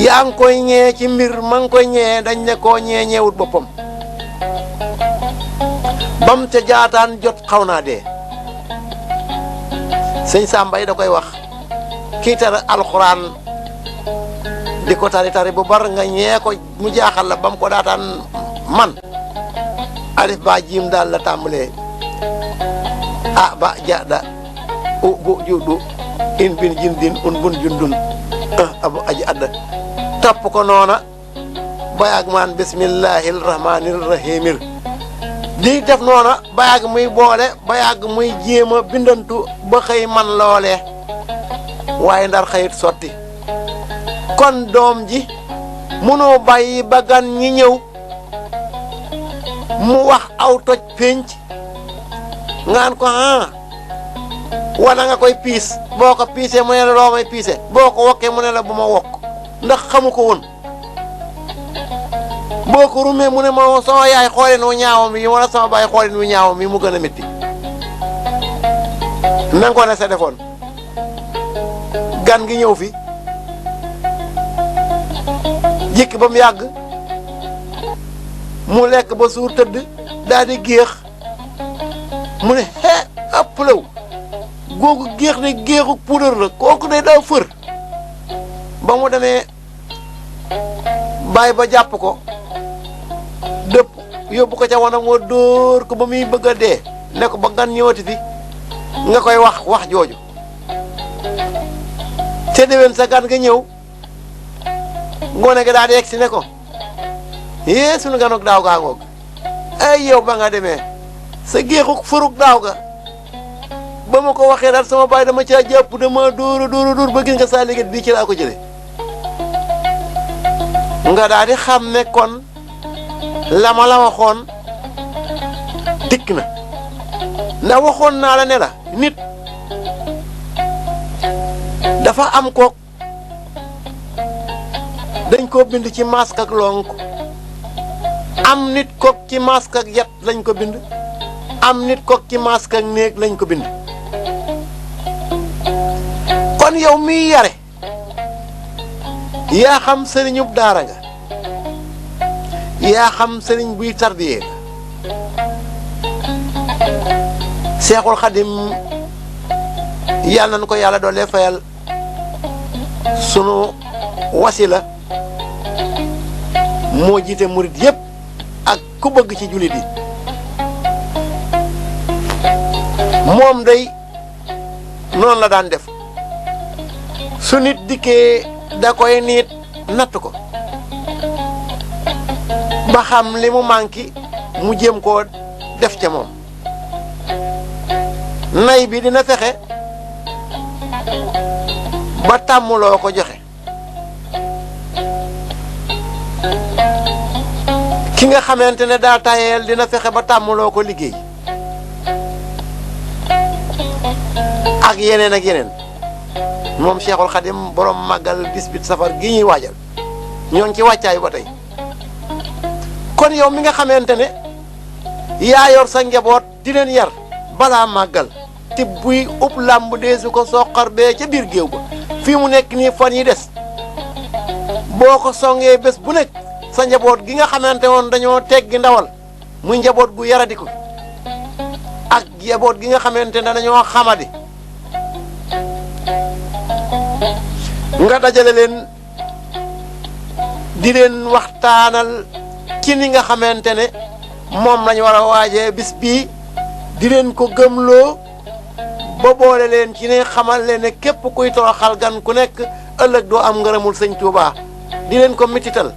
yaa ngi koy ñee ci mbir ma ngi koy ñee dañ ne koo ñee ñeewut boppam bam ca jaataan jot xaw naa dee sëñ Sambay da koy wax kii tar alxuraan di ko tari bu bar nga ñee ko mu jaaxal la bam ko daataan man alif ba jiim daal la tàmbalee a ba jada u bu judu in bin jindin un bun jundun abu aji adda topp ko noona ba yàgg maan bismillahir rahmanir rahim di def noona ba yàgg muy boole ba yàgg muy jéem a bindantu ba xëy man loolee waaye ndar xëyit sotti kon doom ji mënoo bàyyi ba gan ñi ñëw mu wax aw toj pénc ngaan ko wala nga koy piis boo ko piisee mu ne la loo may piise boo ko wokkee mu ne la bu ma wokk ndax xamu ko woon boo ko rumee mu ne ma sama yaay xooleen wu ñaawam yi wala sama baay xooleen wu ñaawam yi mu gën a métti na nga ko ne sa defoon gan gi ñëw fi jikki ba mu yàgg mu lekk ba suur tëdd daal di géex mu ne ëpp law googu géex ne géexu puudar la kooku de daa fër ba mu demee bàyyi ba jàpp ko dëpp yóbbu ko ca wana moo dóor ko ba muy bëgg a dee ne ko ba gan ñëwati fi nga koy wax jooju te déwén sa gan nga ñëw ngoone ga daal di egg si ne ko sunu ganok daaw gaa ngoog ay yow ba nga demee sa géexuk fëruk daaw ga ba ma ko waxee daal sama baay dama caa jàpp dama dóor ba gis nga saa liggéey bii ci laa ko jëlee nga daal di xam ne kon la ma la waxoon dikk na ndax waxoon naa la ne la nit dafa am kook dañ ko bind ci masque ak lonk am nit kook ci masque ak yat lañ ko bind am nit kook ci masque ak néeg lañ ko bind kon yow miy yare yaa xam sëriñub daara nga yaa xam sëriñ buy tardiyee nga Seexul Xadim yàlla nañu ko yàlla doole fayal sunu wasila moo jiite murit yépp ak ku bëgg ci jullit yi moom day noonu la daan def su nit dikkee da koy niit natt ko ba xam li mu manqué mu jéem koo def ca moom nay bi dina fexe ba tàmmuloo ko joxe ki nga xamante ne daa tayeel dina fexe ba tàmmuloo ko liggéey ak yeneen moom Cheikhul Khadim borom màggal 18 safar gi ñuy waajal ñoo ngi ci wàccaay ba tey kon yow mi nga xamante ne yaa yor sa njaboot di leen yar balaa màggal te buy ub làmb deesu ko soqar bee ca biir géew ba fii mu nekk nii fan yi des boo ko songee bés bu nekk sa njaboot gi nga xamante woon dañoo teggi ndawal muy njaboot gu yaradiku ak njaboot gi nga xamante ne dañoo xamadi nga dajale leen di leen waxtaanal ci ni nga xamante ne moom lañu war a waajee bis bii di leen ko gëmloo ba boole leen ci ne xamal leen ne képp kuy toroxal gan ku nekk ëllëg doo am ngërëmul sëñ Touba di leen ko mitital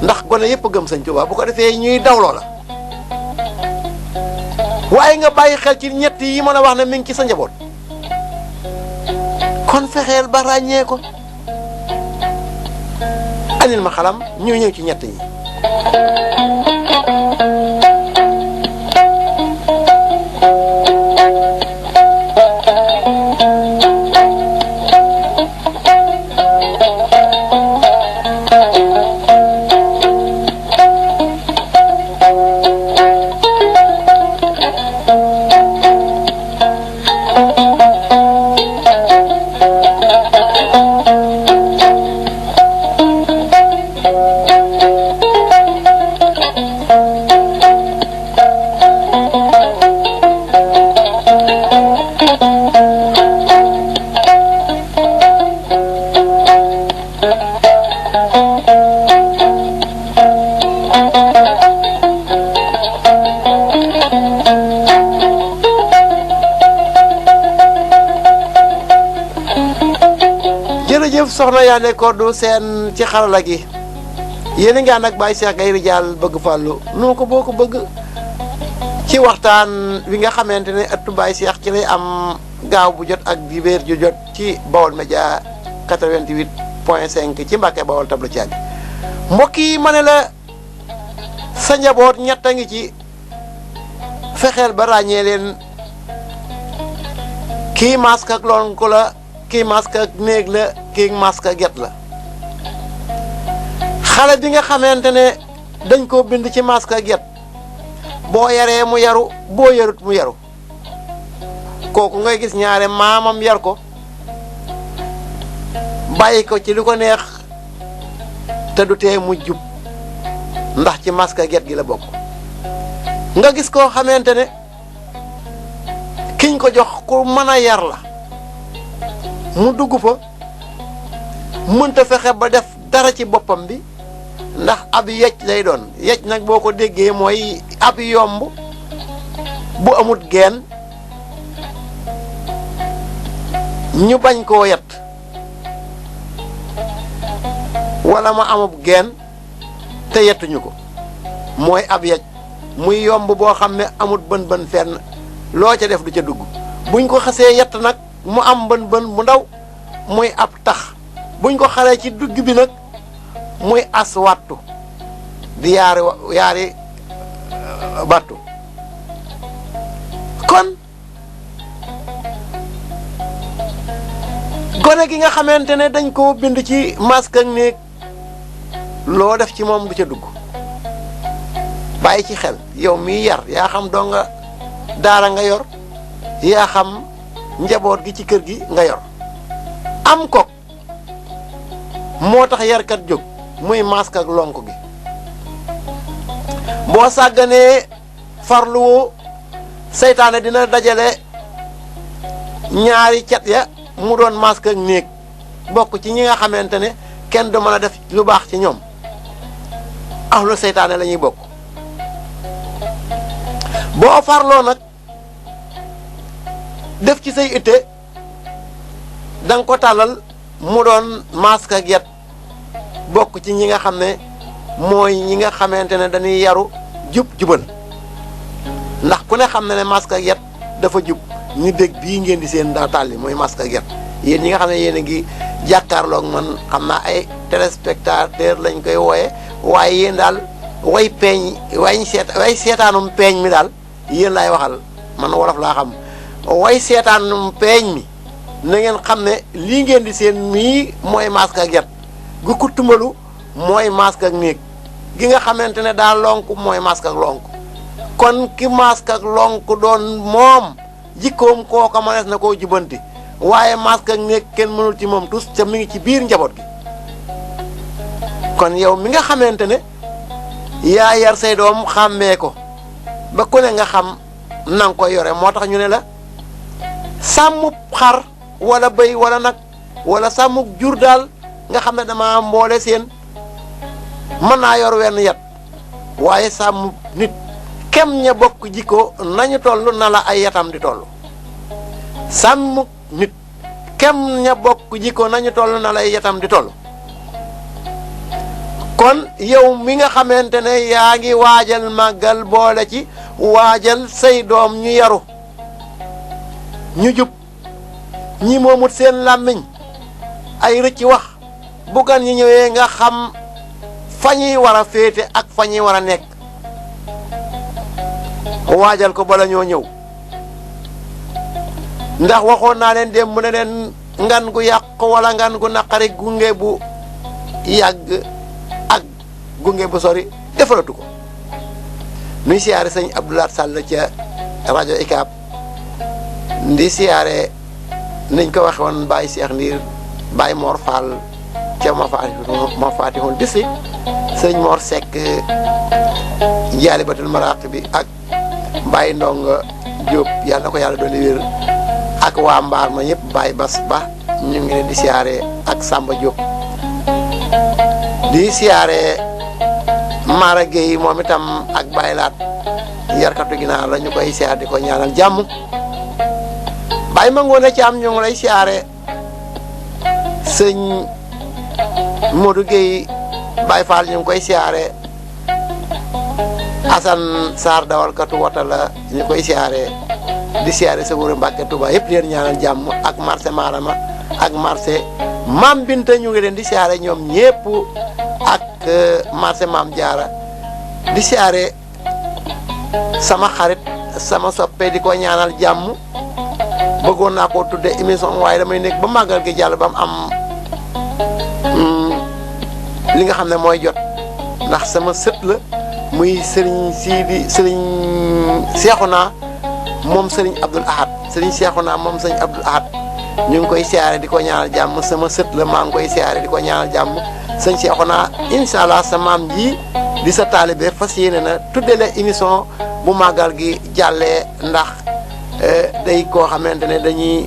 ndax gone yëpp gëm sëñ Touba bu ko defee ñuy dawloo la waaye nga bàyyi xel ci ñett yi mën a wax ne mi ngi ci sa njaboot kon fexeel ba ràññee ko anil ma xalam ñu ñëw ci ñett yi soxna Yandé Codou Sène ci xarala gi yéen a ngi ànd ak Baye Cheikh Gaye Rijaal bëgg fàllu noo ko boo ko bëgg ci waxtaan wi nga xamante ne ëttu Baye Cheikh ci lay am gaaw bu jot ak dibéer ju jot ci Baol Média 88.5 ci Mbàkke Bawol tablu ci mbokk yi ma ne la sa njaboot ñett a ngi ci fexeel ba ràññee leen kii masque ak lonk la kii masque ak néeg la kii masque ak get la xale bi nga xamante ne dañ koo bind ci masque ak get boo yaree mu yaru boo yarut mu yaru kooku ngay gis ñaare maamam yar ko bàyyi ko ci li ko neex te du tee mu jub ndax ci masque ak get gi la bokk nga gis koo xamante ne kiñ ko jox ku mën a yar la mu dugg fa mënta fexe ba def dara ci boppam bi ndax ab yecc lay doon yecc nag boo ko déggee mooy ab yomb bu amut geen ñu bañ koo yet wala ma amub geen te yettuñu ko mooy ab yecc muy yomb boo xam ne amut bën fenn loo ca def du ca dugg buñ ko xasee yett nag mu am bën mu ndaw muy ab tax buñ ko xaree ci dugg bi nag muy as wattu di yaari battu kon gone gi nga xamante ne dañ koo bind ci masque ak néeg loo def ci moom du ca dugg bàyyi ci xel yow miy yar yaa xam doo nga daara nga yor yaa xam njaboot gi ci kër gi nga yor am ko moo tax yarkat jóg muy masque ak lonk gi boo sàgganee farluwoo seytaane dina dajale ñaari cat ya mu doon masque ak néeg bokk ci ñi nga xamante ne kenn du mën a def lu baax ci ñoom ahlu seytaane la ñuy bokk boo farloo nag def ci say itte danga ko tàllal mu doon masque ak yet bokk ci ñi nga xam ne mooy ñi nga xamante ne dañuy yaru jubal ndax ku ne xam ne masque ak yet dafa jub ñu dégg bii ngeen di seen daa tàlli mooy masque ak yet yéen ñi nga xam ne yéen a ngi jàkkaarloog man xam naa ay téléspectateur lañ koy wooye waaye yéen daal way seetaanum peeñ mi daal yéen laay waxal man wolof laa xam way seetaanum peeñ mi na ngeen xam ne lii ngeen di seen mii mooy masque ak yet gu kuttumbalu mooy masque ak néeg gi nga xamante ne daa lonk mooy masque ak lonk kon ki masque ak lonk doon moom jikkoom kooka mënees na koo jubanti waaye masque ak néeg kenn mënul ci moom tus te mi ngi ci biir njaboot gi kon yow mi nga xamante ne yaa yar say doom xàmmee ko ba ku ne nga xam nanga koy yore moo tax ñu ne la sàmmub xar wala bëy wala nag wala sàmmub jur daal nga xam ne dama mboole seen mën naa yor wenn yat waaye sàmm nit kem ña bokk jikko nañu toll na la ay yatam di toll sàmm nit kem ña bokk jikko nañu toll na la ay yatam di toll kon yow mi nga xamante ne yaa ngi waajal màggal boole ci waajal say doom ñu yaru ñu jub ñi moomut seen làmmiñ ay rëcc wax bu gan ñi ñëwee nga xam fa ñuy war a féete ak fa ñuy war a nekk waajal ko bala ñoo ñëw ndax waxoon naa leen démb ne leen ngan gu yàq wala ngan gu naqari gunge bu yàgg ak gunge bu sori defalatu ko nuy siyaare sëñ Abdoulaye Sall ca rajo ICAP ndi siyaare niñ ko waxe woon Baye Cheikh Ndiir Baye Mor Fall ca ma faatihul bisi sëñ Mor Seck jaalibatul maraq bi ak Baye Ndonga Diop yàlla na ko yàlla doon wér ak waa mbaar ma ñëpp Baye Bas Ba ñu ngi leen di siyaare ak Samba Diop di siyaare Mara Gueye moom itam ak Baye Laat yarkatu ginaar la ñu koy siyaare di ko ñaanal jàmm Baye ma ngoone ci am ñu ngi lay siyaare sëñ Modou Gueye Baye Fall ñu ngi koy siyaare Assane Sarr dawalkatu wata la ñu koy siyaare di siyaare sa wóor Mbàkke Touba yëpp leen ñaanal jàmm ak marché Marama ak marché Maam Binta ñu ngi leen di siyaare ñoom ñëpp ak marché Maam Jaara di siyaare sama xarit sama soppe di ko ñaanal jàmm bëggoon naa koo tudde émission waaye damay nekk ba màggal gi jàll ba mu am li nga xam ne mooy jot ndax sama sët la muy Serigne Sidi Serigne Cheikhouna moom Serigne Abdoul Ahad Serigne Cheikhouna moom Serigne Abdoul Ahad ñu ngi koy siyaare di ko ñaanal jàmm sama sët la maa ngi koy siyaare di ko ñaanal jàmm Serigne Cheikhouna incha allah sa maam ji di sa taalibe fas yéene na tudde la émission bu màggal gi jàllee ndax day koo xamante ne dañuy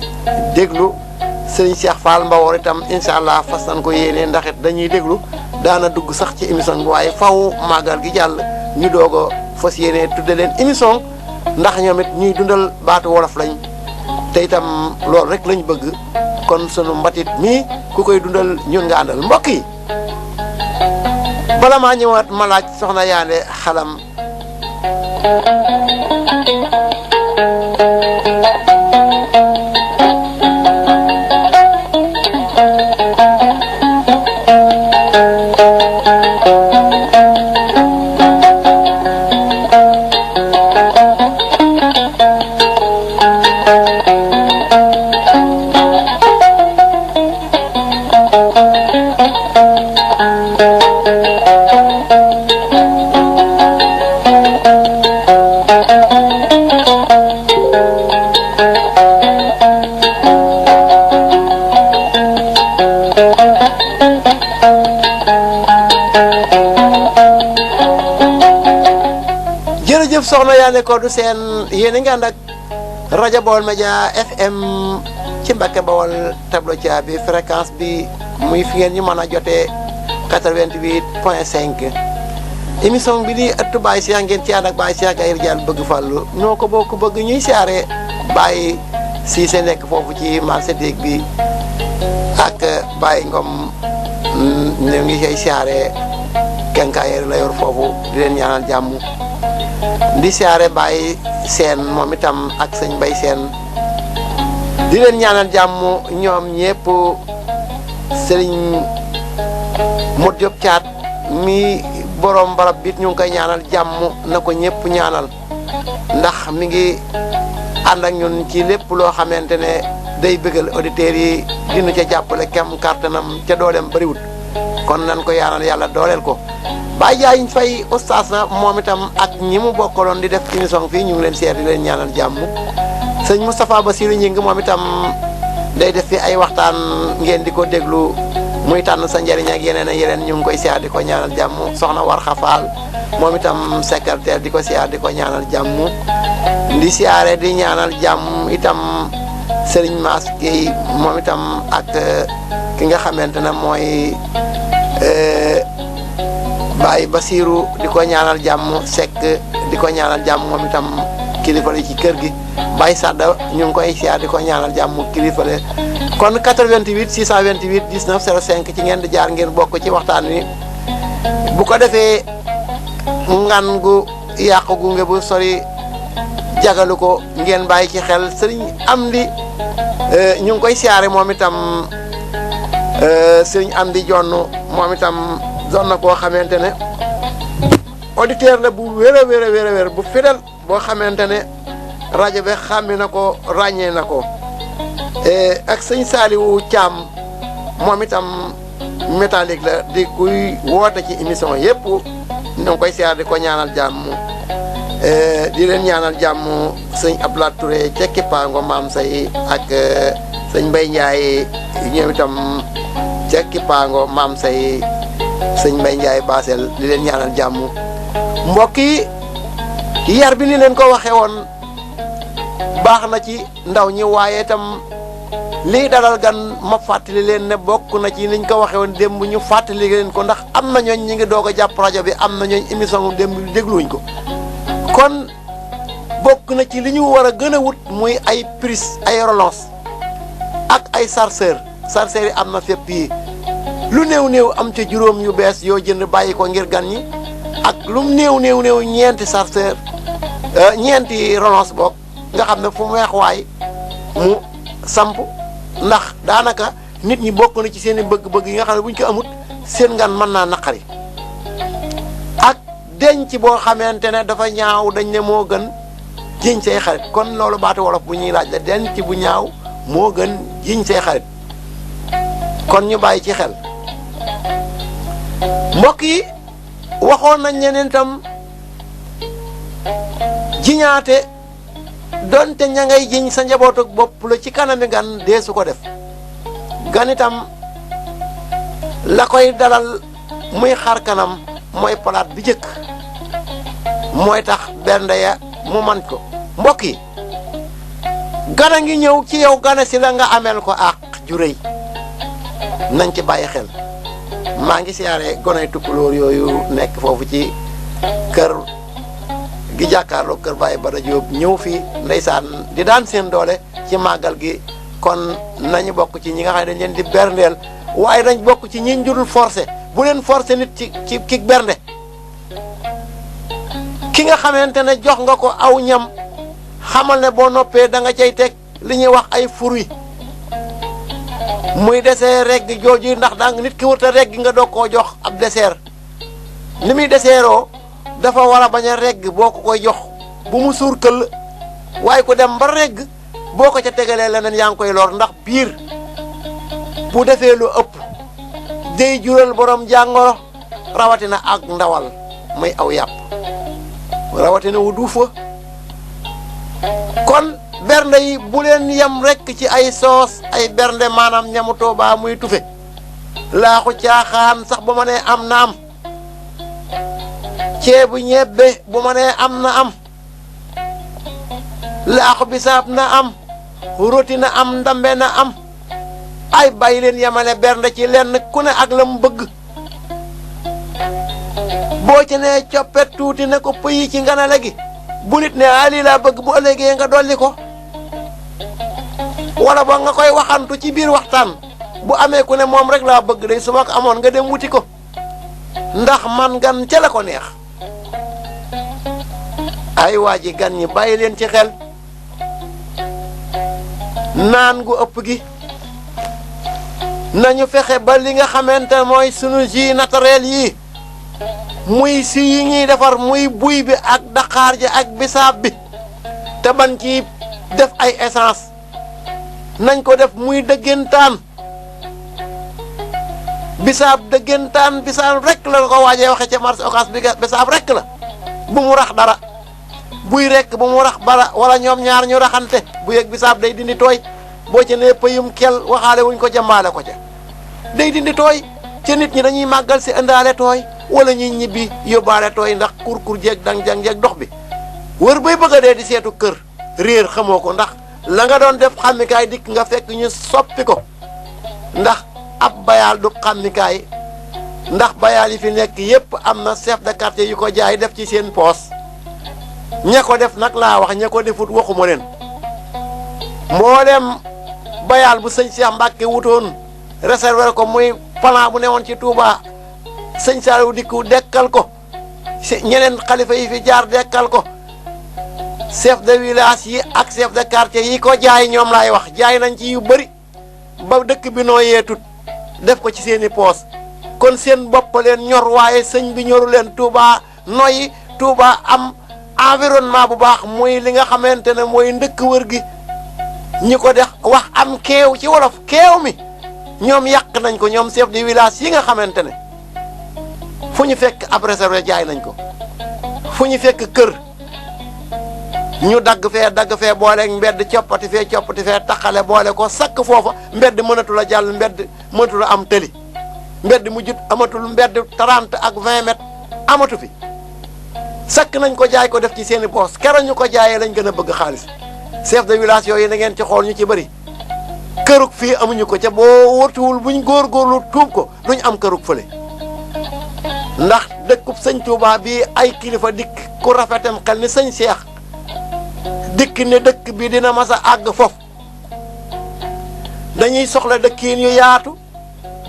déglu Serigne Cheikh Fall Mbawoor itam incha allah fas nañ ko yéene ndax it dañuy déglu daana dugg sax ci émission bi waaye faw màggal gi jàll ñu doog a fas yéene tudde leen émission ndax ñoom it ñuy dundal baatu wolof lañ te itam loolu rek lañ bëgg kon sunu mbatit mii ku koy dundal ñun nga àndal mbokk yi bala maa ñëwaat ma laaj soxna Yaande Xalam soxna Yaande ko du seen yéen a ngi ànd ak rajo Baol Média FM ci Mbàkke Bawol tableau Thia bi fréquence bi muy fi ngeen ñu mën a jotee 88.5 émission bi di ëttu Baye Cheikh ngeen ci ànd ak Baye Cheikh Gaye Rijaal bëgg fàllu ñoo ko bokk bëgg ñuy siyaare Baye Cissé nekk foofu ci marché déeg bi ak Baye Ngom ñu ngi koy siyaare kenkaayeri la yor foofu di leen ñaanal jàmm di siyaare Baye Seen moom itam ak sëñ Bay Seen di leen ñaanal jàmm ñoom ñëpp sëriñ Modou Diop Thiat mi borom barab bit ñu ngi koy ñaanal jàmm na ko ñëpp ñaanal ndax mi ngi ànd ak ñun ci lépp loo xamante ne day bëggal auditeurs yi dinu ca jàppale kem kartanam ca dooleem bariwut kon nan ko ñaanal yàlla dooleel ko Baye Jaañ Fay oustaz na moom itam ak ñi mu bokkaloon di def émission fii ñu ngi leen seet di leen ñaanal jàmm sëñ Moustapha Bassirou Ñing moom itam day def fi ay waxtaan ngeen di ko déglu muy tànn sa njëriñ ak yeneen ak yeneen ñu ngi koy siyaar di ko ñaanal jàmm soxna war xafaal moom itam secrétaire di ko siyaar di ko ñaanal jàmm di siyaare di ñaanal jàmm itam Serigne Mass Gueye moom itam ak ki nga xamante ne mooy Baye Basirou di ko ñaanal jàmm Seck di ko ñaanal jàmm moom itam kilifa la ci kër gi Baye Sadda ñu ngi koy siyaar di ko ñaanal jàmm kilifa la kon 88 628 19 05 ci ngeen di jaar ngeen bokk ci waxtaan wi bu ko defee ngan gu yàqu gu nge bu sori jagalu ko ngeen bàyyi ci xel sëriñ Amdi ñu ngi koy siyaare moom itam sëriñ Amdi Jonn moom itam doon na koo xamante ne auditeur la bu wér a wér bu fidèle boo xamante ne rajo bi xàmmi na ko ràññee na ko ak sëñ Saliou Thiam moom itam métallique la di kuy woote ci émission yëpp ñu ngi koy siyaar di ko ñaanal jàmm di leen ñaanal jàmm sëñ Abdoulaye Touré ca Kippaango maam say ak sëñ Mbaye Ndiaye ñoom itam ca Kippaango maam say sëñ Mbaye Ndiaye Basel di leen ñaanal jàmm mbokk yi yar bi ni leen ko waxee woon baax na ci ndaw ñi waaye itam lii dalal gan ma fàttali leen ne bokk na ci niñ ko waxee woon démb ñu fàttali leen ko ndax am na ñooñ ñi ngi doog a jàpp rajo bi am na ñooñ émission démb bi dégluwuñ ko kon bokk na ci li ñu war a gën a wut muy ay prise ay relance ak ay chargeur yi am na fépp yi lu néew am ca juróom yu bees yoo jënd bàyyi ko ngir gan ñi ak lu néew ñeenti chargeur ñeenti relance boog nga xam ne fu mu weex waay mu samp ndax daanaka nit ñi bokk na ci seen i bëgg-bëgg yi nga xam ne buñ ko amut seen ngan mën naa naqari ak denc boo xamante ne dafa ñaaw dañ ne moo gën jiñ say xarit kon loolu baatu wolof bu ñuy laaj la denc bu ñaaw moo gën jiñ say xarit kon ñu bàyyi ci xel mbokk yi waxoon nañ ñeneen tam jiñaate donte ña ngay jiñ sa njabootu bopp la ci kanami gan dee su ko def gan itam la koy dalal muy xar kanam mooy palaat bi jëkk mooy tax bernde ya mu man ko mbokk yi gana ngi ñëw ci yow gana si la nga ameel ko àq ju rëy nañ ci bàyyi xel maa ngi siyaare gonay tukkulóor yooyu nekk foofu ci kër gi jàkkaarloo kër Baye Bada Diop ñëw fii ndeysaan di daan seen doole ci màggal gi kon nañu bokk ci ñi nga xam ne dañ leen di berndeel waaye dañ bokk ci ñi njurul forcé bu leen forcé nit ci bernde ki nga xamante ne jox nga ko aw ñam xamal ne boo noppee da nga cay teg li ñuy wax ay fruits muy dessert regg jooju ndax dang nit ki wërta regg nga doog koo jox ab dessert ni muy dessertoo dafa war a bañ a regg boo ko koy jox bu mu suur këll waaye ku dem ba regg boo ko ca tegalee leneen yaa ngi koy lor ndax biir bu defee lu ëpp day jural borom jàngoro rawatina ak ndawal muy aw yàpp rawatina wu duufa kon bernde yi bu leen yem rekk ci ay soos ay bernde maanaam ñamu Tuubaa muy tufe laaxu caaxaan sax bu ma nee am na am ceebu ñebbe bu ma nee am na am laaxu bisaab na am roti na am ndambe na am ay bàyyi leen yemale bernde ci lenn ku ne ak la mu bëgg boo ci nee coppet tuuti ne ko pëyi ci nganale gi bu nit ne lii laa bëgg bu ëllëgee nga dolli ko wala ba nga koy waxantu ci biir waxtaan bu amee ku ne moom rek laa bëgg day su ma ko amoon nga dem wuti ko ndax man gan ca la ko neex ay waa ji gan ñi bàyyi leen ci xel naan gu ëpp gi nañu fexe ba li nga xamante mooy sunu jus naturel yi muy si yi ñuy defar muy buy bi ak daqaar ji ak bisaab bi te ban ci def ay essence nañ ko def muy dëggantaan bisaab dëggantaan bisaab rek la ko waajee waxe ca marché Ocass bi bisaab rek la bu mu rax dara buy rek bu mu rax bara wala ñoom ñaar ñu raxante bu yëg bisaab day dindi tooy boo ca nee pëyum kel waxaale wuñ ko jàmbaale ko ca day dindi tooy ca nit ñi dañuy màggal si indaale tooy wala ñuy ñibbi yóbbaale tooy ndax kur jeeg dang-jang jeeg dox bi wër bay bëgg a dee di seetu kër réer xamoo ko ndax la nga doon def xàmmikaay dikk nga fekk ñu soppi ko ndax ab bayaal du xàmmikaay ndax bayaal yi fi nekk yépp am na chef de quartier yu ko jaay def ci seen poos ña ko def nag laa wax ña ko defut waxuma leen mboolem bayaal bu sëñ Cheikh Mbacke wutoon réserver ko muy plan bu newoon ci Touba sëñ Saliou dikku dekkal ko ñeneen xalifa yi fi jaar dekkal ko chef de village yi ak chef de quartier yi ko jaay ñoom laay wax jaay nañ ci yu bëri ba dëkk bi noo yeetut def ko ci seeni poos kon seen bopp leen ñor waaye sëñ bi ñoru leen Touba noyyi Touba am environnement bu baax muy li nga xamante ne mooy ndëkk wër gi ñi ko def wax am keew ci wolof keew mi ñoom yàq nañ ko ñoom chef de village yi nga xamante ne fu ñu fekk ab réservé jaay nañ ko fu ñu fekk kër ñu dagg fee booleeg mbedd coppati fee taxale boole ko sakk foofa mbedd mënatul a jàll mbedd mënatul a am tëli mbedd mu jut amatul mbedd 30 ak 20 mètres amatu fi sakk nañ ko jaay ko def ci seeni poos keroog ñu ko jaayee lañ gën a bëgg xaalis chef de village yooyu na ngeen ci xool ñu ci bëri kërug fii amuñu ko ca boo wërtuwul buñ góorgóorlu tuub ko duñ am kërug fële ndax dëkkub sëñ Touba bii ay kilifa dikk ku rafetam xel ni sëñ Cheikh dikk ne dëkk bi dina mas a àgg foofu dañuy soxla dëkkiin yu yaatu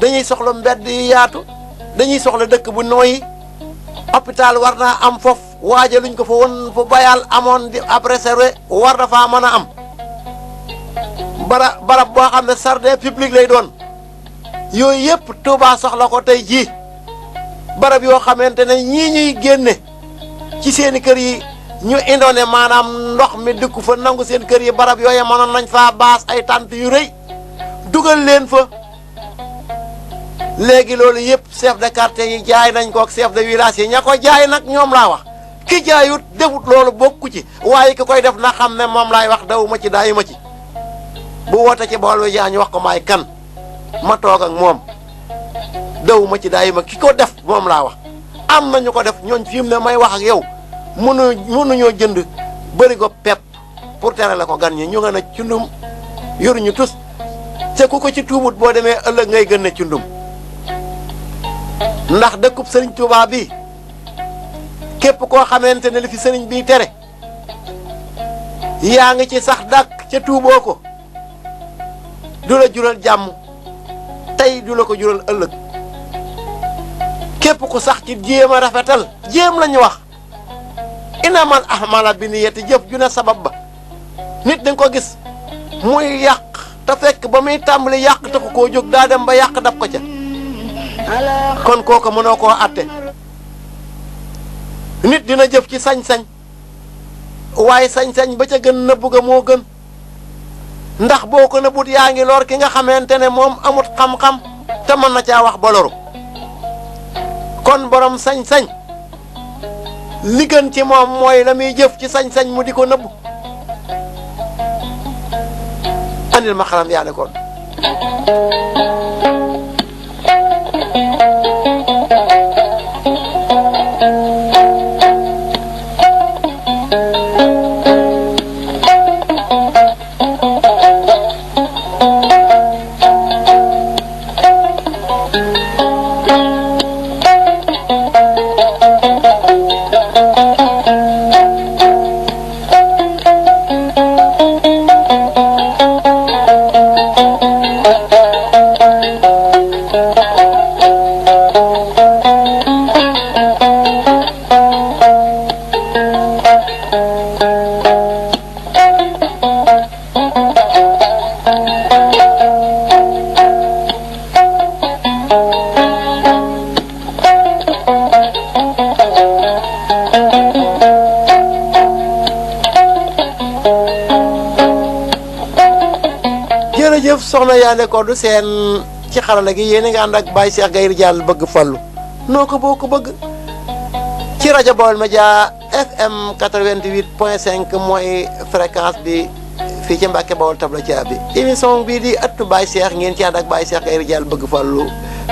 dañuy soxla mbedd yi yaatu dañuy soxla dëkk bu nooyi hôpital war naa am foofu waajaluñ ko fa woon fu bayal amoon di ab réservé war na faa mën a am barab boo xam ne jardin public lay doon yooyu yëpp Touba soxla ko tey jii barab yoo xamante ne ñii ñuy génne ci seeni kër yi ñu indoone maanaam ndox mi dëkku fa nangu seen kër yi barab yooye mënoon nañ faa baas ay tànt yu rëy dugal leen fa léegi loolu yëpp chef de quartier yi jaay nañ ko ak chef de village yi ña ko jaay nag ñoom laa wax ki jaayut defut loolu bokku ci waaye ki koy def na xam ne moom laay wax daw ma ci daayu ma ci bu woote ci bool wi jaañ wax ko maay kan ma toog ak moom daw ma ci daayu ma ki ko def moom laa wax am na ñu ko def ñooñ fi mu ne may wax ak yow mënuñoo jënd bëri ko pepp pour tere la ko gan ñi ñu nga ne cundum yoruñu tus te ku ko ci tuubut boo demee ëllëg ngay gën ne cundum ndax dëkkub sëriñ Touba bi képp koo xamante ne li fi sëriñ bi tere yaa ngi ci sax dàkk ca tuuboo ko du la jural jàmm tey du la ko jural ëllëg képp ku sax ci jéem a rafetal jéem la ñu wax inamal ahmala bi niyati jëf ju ne sabab ba nit dañ ko gis muy yàq te fekk ba muy tàmbali yàq taxu koo jóg daa dem ba yàq dab ko ca kon kooku mënoo koo àtte nit dina jëf ci sañ-sañ waaye sañ-sañ ba ca gën nëbbu ga moo gën ndax boo ko nëbbut yaa ngi lor ki nga xamante ne moom amut xam-xam te mën na caa wax ba loru kon borom sañ-sañ li gën ci moom mooy la muy jëf ci sañ-sañ mu di ko nëbbu andil ma xalam yaa ne kon soxna Yandé Codou Sène ci xarala gi yéen a nga ànd ak Baye Cheikh Gaye Ridial bëgg fallu noo ko boo ko bëgg ci rajo Baol Média FM 88.5 mooy fréquence bi fii ci Mbàkke Bawol tabla ci abi émission bii di ëttu Baye Cheikh ngeen ci ànd ak Baye Cheikh Gaye Ridial bëgg fallu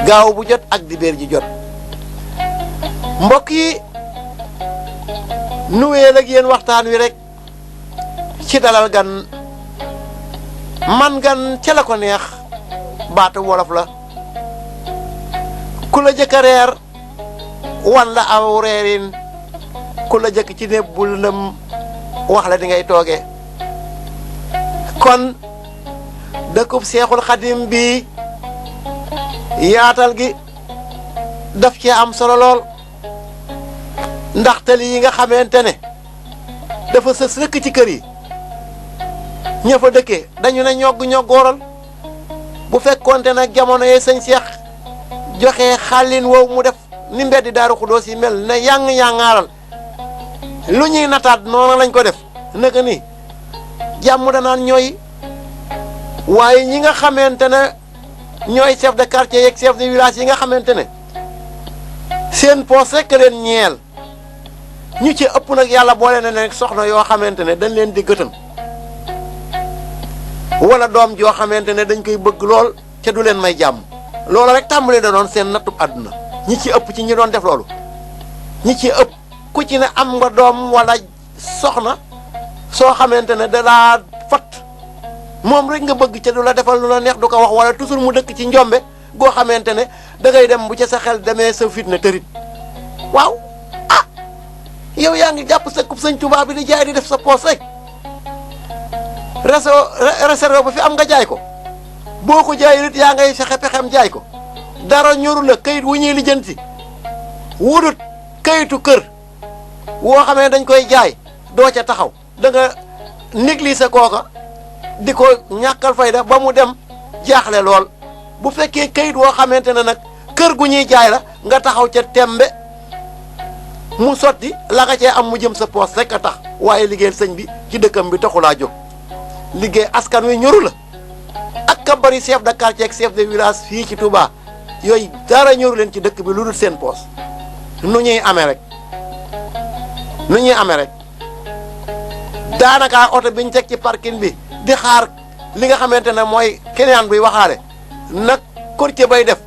gaaw bu jot ak dibéer ji jot mbokk yi nuweel ak yéen waxtaan wi rek ci dalal gan man gan ca la ko neex baatu wolof la ku la jëkk a reer wan la aw reerin ku la jëkk ci néeg bu lëndëm wax la di ngay toogee kon dëkkub Seexul Xadim bi yaatal gi daf ci am solo lool ndax tali yi nga xamante ne dafa sës rëkk ci kër yi ña fa dëkkee dañu ne ñoggooral bu fekkoonte nag jamono yee sëñ Cheikh joxe xàllin wow mu def ni mbeddi Daaru Xudoos yi mel ne yàng-yàngaaral lu ñuy nataat noonu lañ ko def naka ni jàmm danaan ñooy waaye ñi nga xamante ne ñooy chef de quartier yeeg chef de village yi nga xamante ne seen poos rekk leen ñeel ñu ci ëpp nag yàlla boole na ne soxna yoo xamante ne dañ leen di gëtëm wala doom joo xamante ne dañ koy bëgg lool ca du leen may jàmm loolu rek tàmbali da doon seen nattub àdduna ñi ci ëpp ci ñi doon def loolu ñi ci ëpp ku ci ne am nga doom wala soxna soo xamante ne da laa fat moom rek nga bëgg ca du la defal lu la neex du ko wax wala toujours mu dëkk ci njombe goo xamante ne da ngay dem bu ca sa xel demee sa fitna tërit waaw ah yow yaa ngi jàpp sa kub sëñ Tuubaa bi di jaay di def sa poos rek réserve ba fi am nga jaay ko boo ko jaay nit yaa ngay fexe pexem jaay ko dara ñoru la kayit wu ñuy lijjanti wudut kayitu kër woo xamee dañ koy jaay doo ca taxaw da nga négliger kooka di ko ñàkkal fayda ba mu dem jaaxle lool bu fekkee kayit woo xamante ne nag kër gu ñuy jaay la nga taxaw ca tembe mu sotti la nga cee am mu jëm sa poos rek a tax waaye liggéeyal sëñ bi ci dëkkam bi taxulaa jóg liggéey askan wi ñoru la ak ka bari chef de quartier ak chef de village fii ci Touba yooyu dara ñoru leen ci dëkk bi lu dul seen poos nu ñuy amee rek daanaka oto biñ teg ci parking bi di xaar li nga xamante ne mooy client buy waxaale nag courtier bay def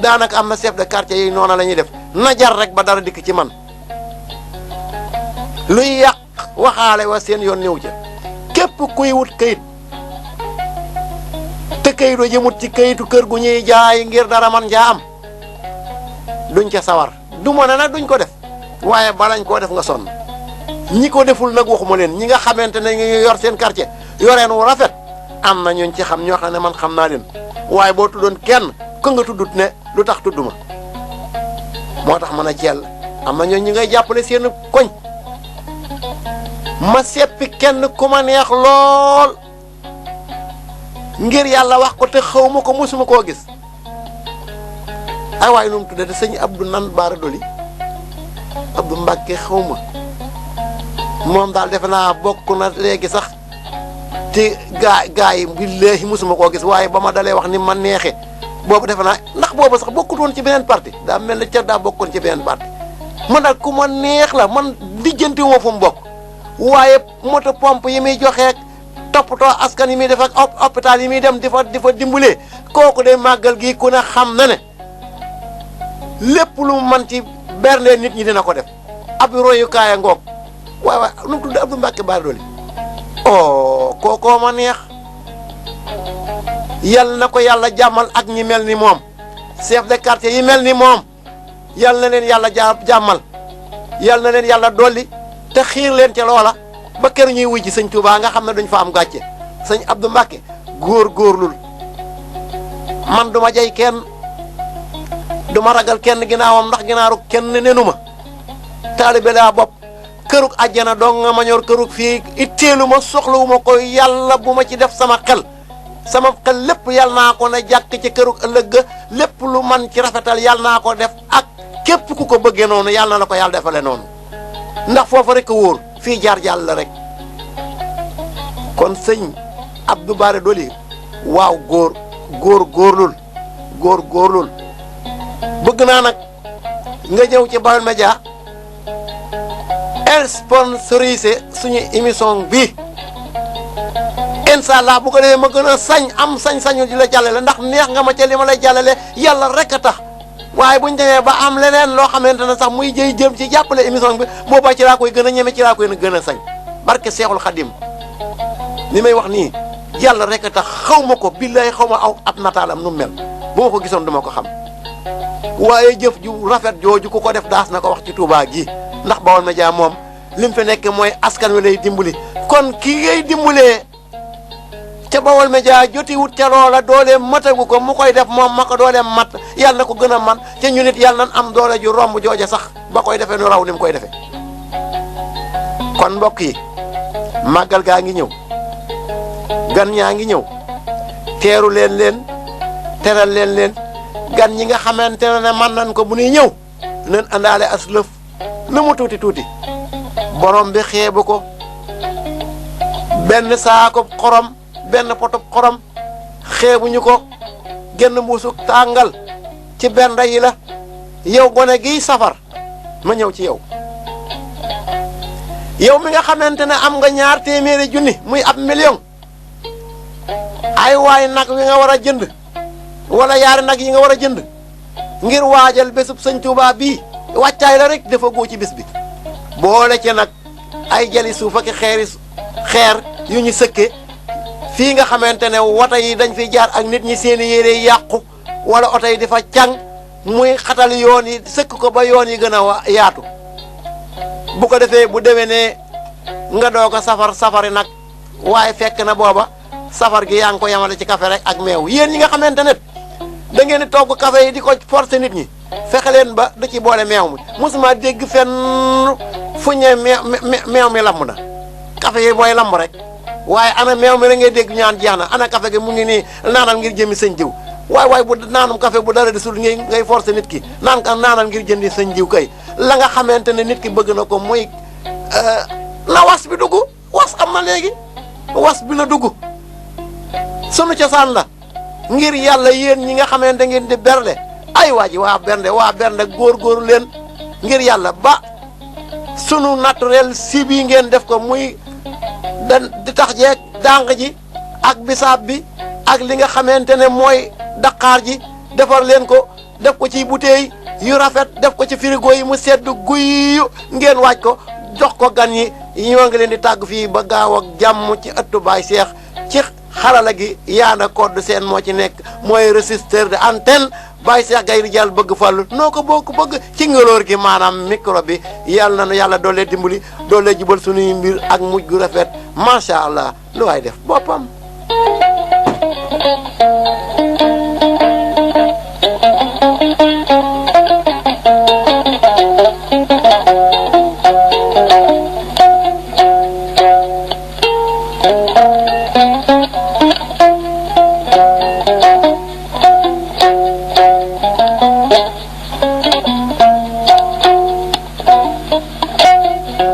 daanaka am na chef de quartier yi noona la ñuy def na jar rek ba dara dikk ci man luy yàq waxaale wa seen yoon ñëw ca képp kuy wut kayit te kayitu jëmut ci kayitu kër gu ñuy jaay ngir dara man jaa am duñ ca sawar du ma ne nag duñ ko def waaye balañ koo def nga sonn ñi ko deful nag waxuma leen ñi nga xamante ne ñu yor seen quartier yoreen wu rafet am na ñooñ ci xam ñoo xam ne man xam naa leen waaye boo tuddoon kenn ku nga tuddut ne lu tax tudd ma moo tax mën a jell am na ñooñ ñi ngay jàppale seen koñ ma seppi kenn ku ma neex lool ngir yàlla wax ko te xaw ma ko mosuma koo gis ay waay nu mu tudde te sëñ Abdou nan Baara Doli Abdou Mbacke xaw ma moom daal defe naa bokk na léegi sax te gaa yi billaahi mosuma koo gis waaye ba ma dalee wax ni ma neexe boobu defe naa ndax boobu sax bokkut woon ci beneen parti daa mel ne ca daa bokkoon ci beneen parti man daal ku ma neex la man lijjanti moo fu mu bokk waaye moto pompe yi muy joxeek toppatoo askan yi muy def ak hôpital yi muy dem di fa dimbalee kooku de màggal gi ku ne xam na ne lépp lu mu man ci bernde nit ñi dina ko def ab royukaay ngoog waaye nu mu tudd Abdou Mbacke Bara Dolly oh kookoo ma neex yal na ko yàlla jàmmal ak ñi mel ni moom chef de quartier yi mel ni moom yal na leen yàlla jàmmal yal na leen yàlla dolli te xiir leen ca loola ba kër ñuy wuy ji sëñ Touba nga xam ne duñ fa am gàcce sëñ Abdou Mbacke góorgóorlul man duma jay kenn duma ragal kenn ginnaawam ndax ginnaaru kenn nenu ma taalibe laa bopp kërug àjjana dong nga ma ñor kërug fii itteelu ma soxlawu ma ko yàlla bu ma ci def sama xel lépp yàlla naa ko na jàkk ci kërug ëllëg lépp lu man ci rafetal yàlla naa ko def ak képp ku ko bëggee noonu yàlla na la ko yàlla defale noonu ndax foofa rek a wóor fii jaar jàll la rek kon sëñ Abdou Bara Dolly waaw góorlul bëgg naa nag nga ñëw ci Baol Média sponsorisé suñu émission bi inshallah bu ko defee ma gën a am sañ-sañu di la jàllale ndax neex nga ma ca li ma lay jàllale yàlla rek a tax waaye buñ demee ba am leneen loo xamante ne sax muy jëm ci jàppale émission bi boobaa ci laa koy gën a ñeme ci laa koy gën a sañ barke Seexul Xadim li may wax nii yàlla rek a tax xaw ma ko billaay xaw ma aw ab nataalam nu mel bu ma ko gisoon duma ko xam waaye jëf ju rafet jooju ku ko def daas na ko wax ci Touba gi ndax Baol Média moom lim fi nekk mooy askan wi lay dimbali kon ki ngay dimbalee ca Baol Média joti wut ca loola dooleem matagu ko mu koy def moom ma ko dooleem mat yàlla na ko gën a man te ñu nit yàlla nan am doole ju romb jooja sax ba koy defee nu raw ni mu koy defee kon mbokk yi màggal gaa ngi ñëw gan ñaa ngi ñëw teeru leen teral leen gan ñi nga xamante ne man nañ ko bu ñuy ñëw nañ àndaale as lëf lu mu tuuti borom bi xeebu ko benn saako xorom benn potub xorom xeebuñu ko genn mbuusuk tàngal ci benn yi la yow gone gi safar ma ñëw ci yow mi nga xamante ne am nga 200 junni muy ab million ay waay nag wi nga war a jënd wala yaari nag yi nga war a jënd ngir waajal bésub sëñ Touba bii wàccaay la rek dafa góo ci bés bi boole ci nag ay jali suuf ak xeer yu ñu sëkke fii nga xamante ne woto yi dañ fi jaar ak nit ñi seeni yére yàqu wala oto yi di fa càng muy xatal yoon yi sëkk ko ba yoon yi gën a yaatu bu ko defee bu déwénee nga doog a safari nag waaye fekk na booba safar gi yaa ngi ko yemale ci café rek ak meew yéen ñi nga xamante ne da ngeen di togg café yi di ko forcer nit ñi fexe leen ba da ci boole meew mi mosuma dégg fenn fu ñee meew mi lamb na café yi mooy lamb rek waaye ana meew mi rek ngay dégg ñaan jeex na ana café gi mu ngi nii naanal ngir jëmi sëñ jiw waay bu naanum café bu dara desul ngay forcer nit ki naanal ngir jëndi sëñ jiw kay la nga xamante ne nit ki bëgg na ko muy na was bi dugg was am na léegi was bi la dugg sunu cosaan la ngir yàlla yéen ñi nga xamante ngeen di berle ay waa ji waa bernde góor leen ngir yàlla ba sunu naturel si bi ngeen def ko muy di tax jeeg dànq ji ak bisaab bi ak li nga xamante ne mooy daqaar ji defar leen ko def ko ci bouteille yu rafet def ko ci frigo yi mu sedd guy ngeen waaj ko jox ko gan yi ñoo ngi leen di tàgg fii ba gaaw ak jàmm ci ëttu Baye Cheikh ci xarala gi yaana code seen moo ci nekk mooy résisteur de antenne Baye Cheikh Gaye Ridial bëgg fàllu noo ko boo ko bëgg ci ngaloor gi maanaam micro bi yàlla na yàlla doolee dimbali doolee jubal suñuy mbir ak mujj gu rafet macha allah lu waay def boppam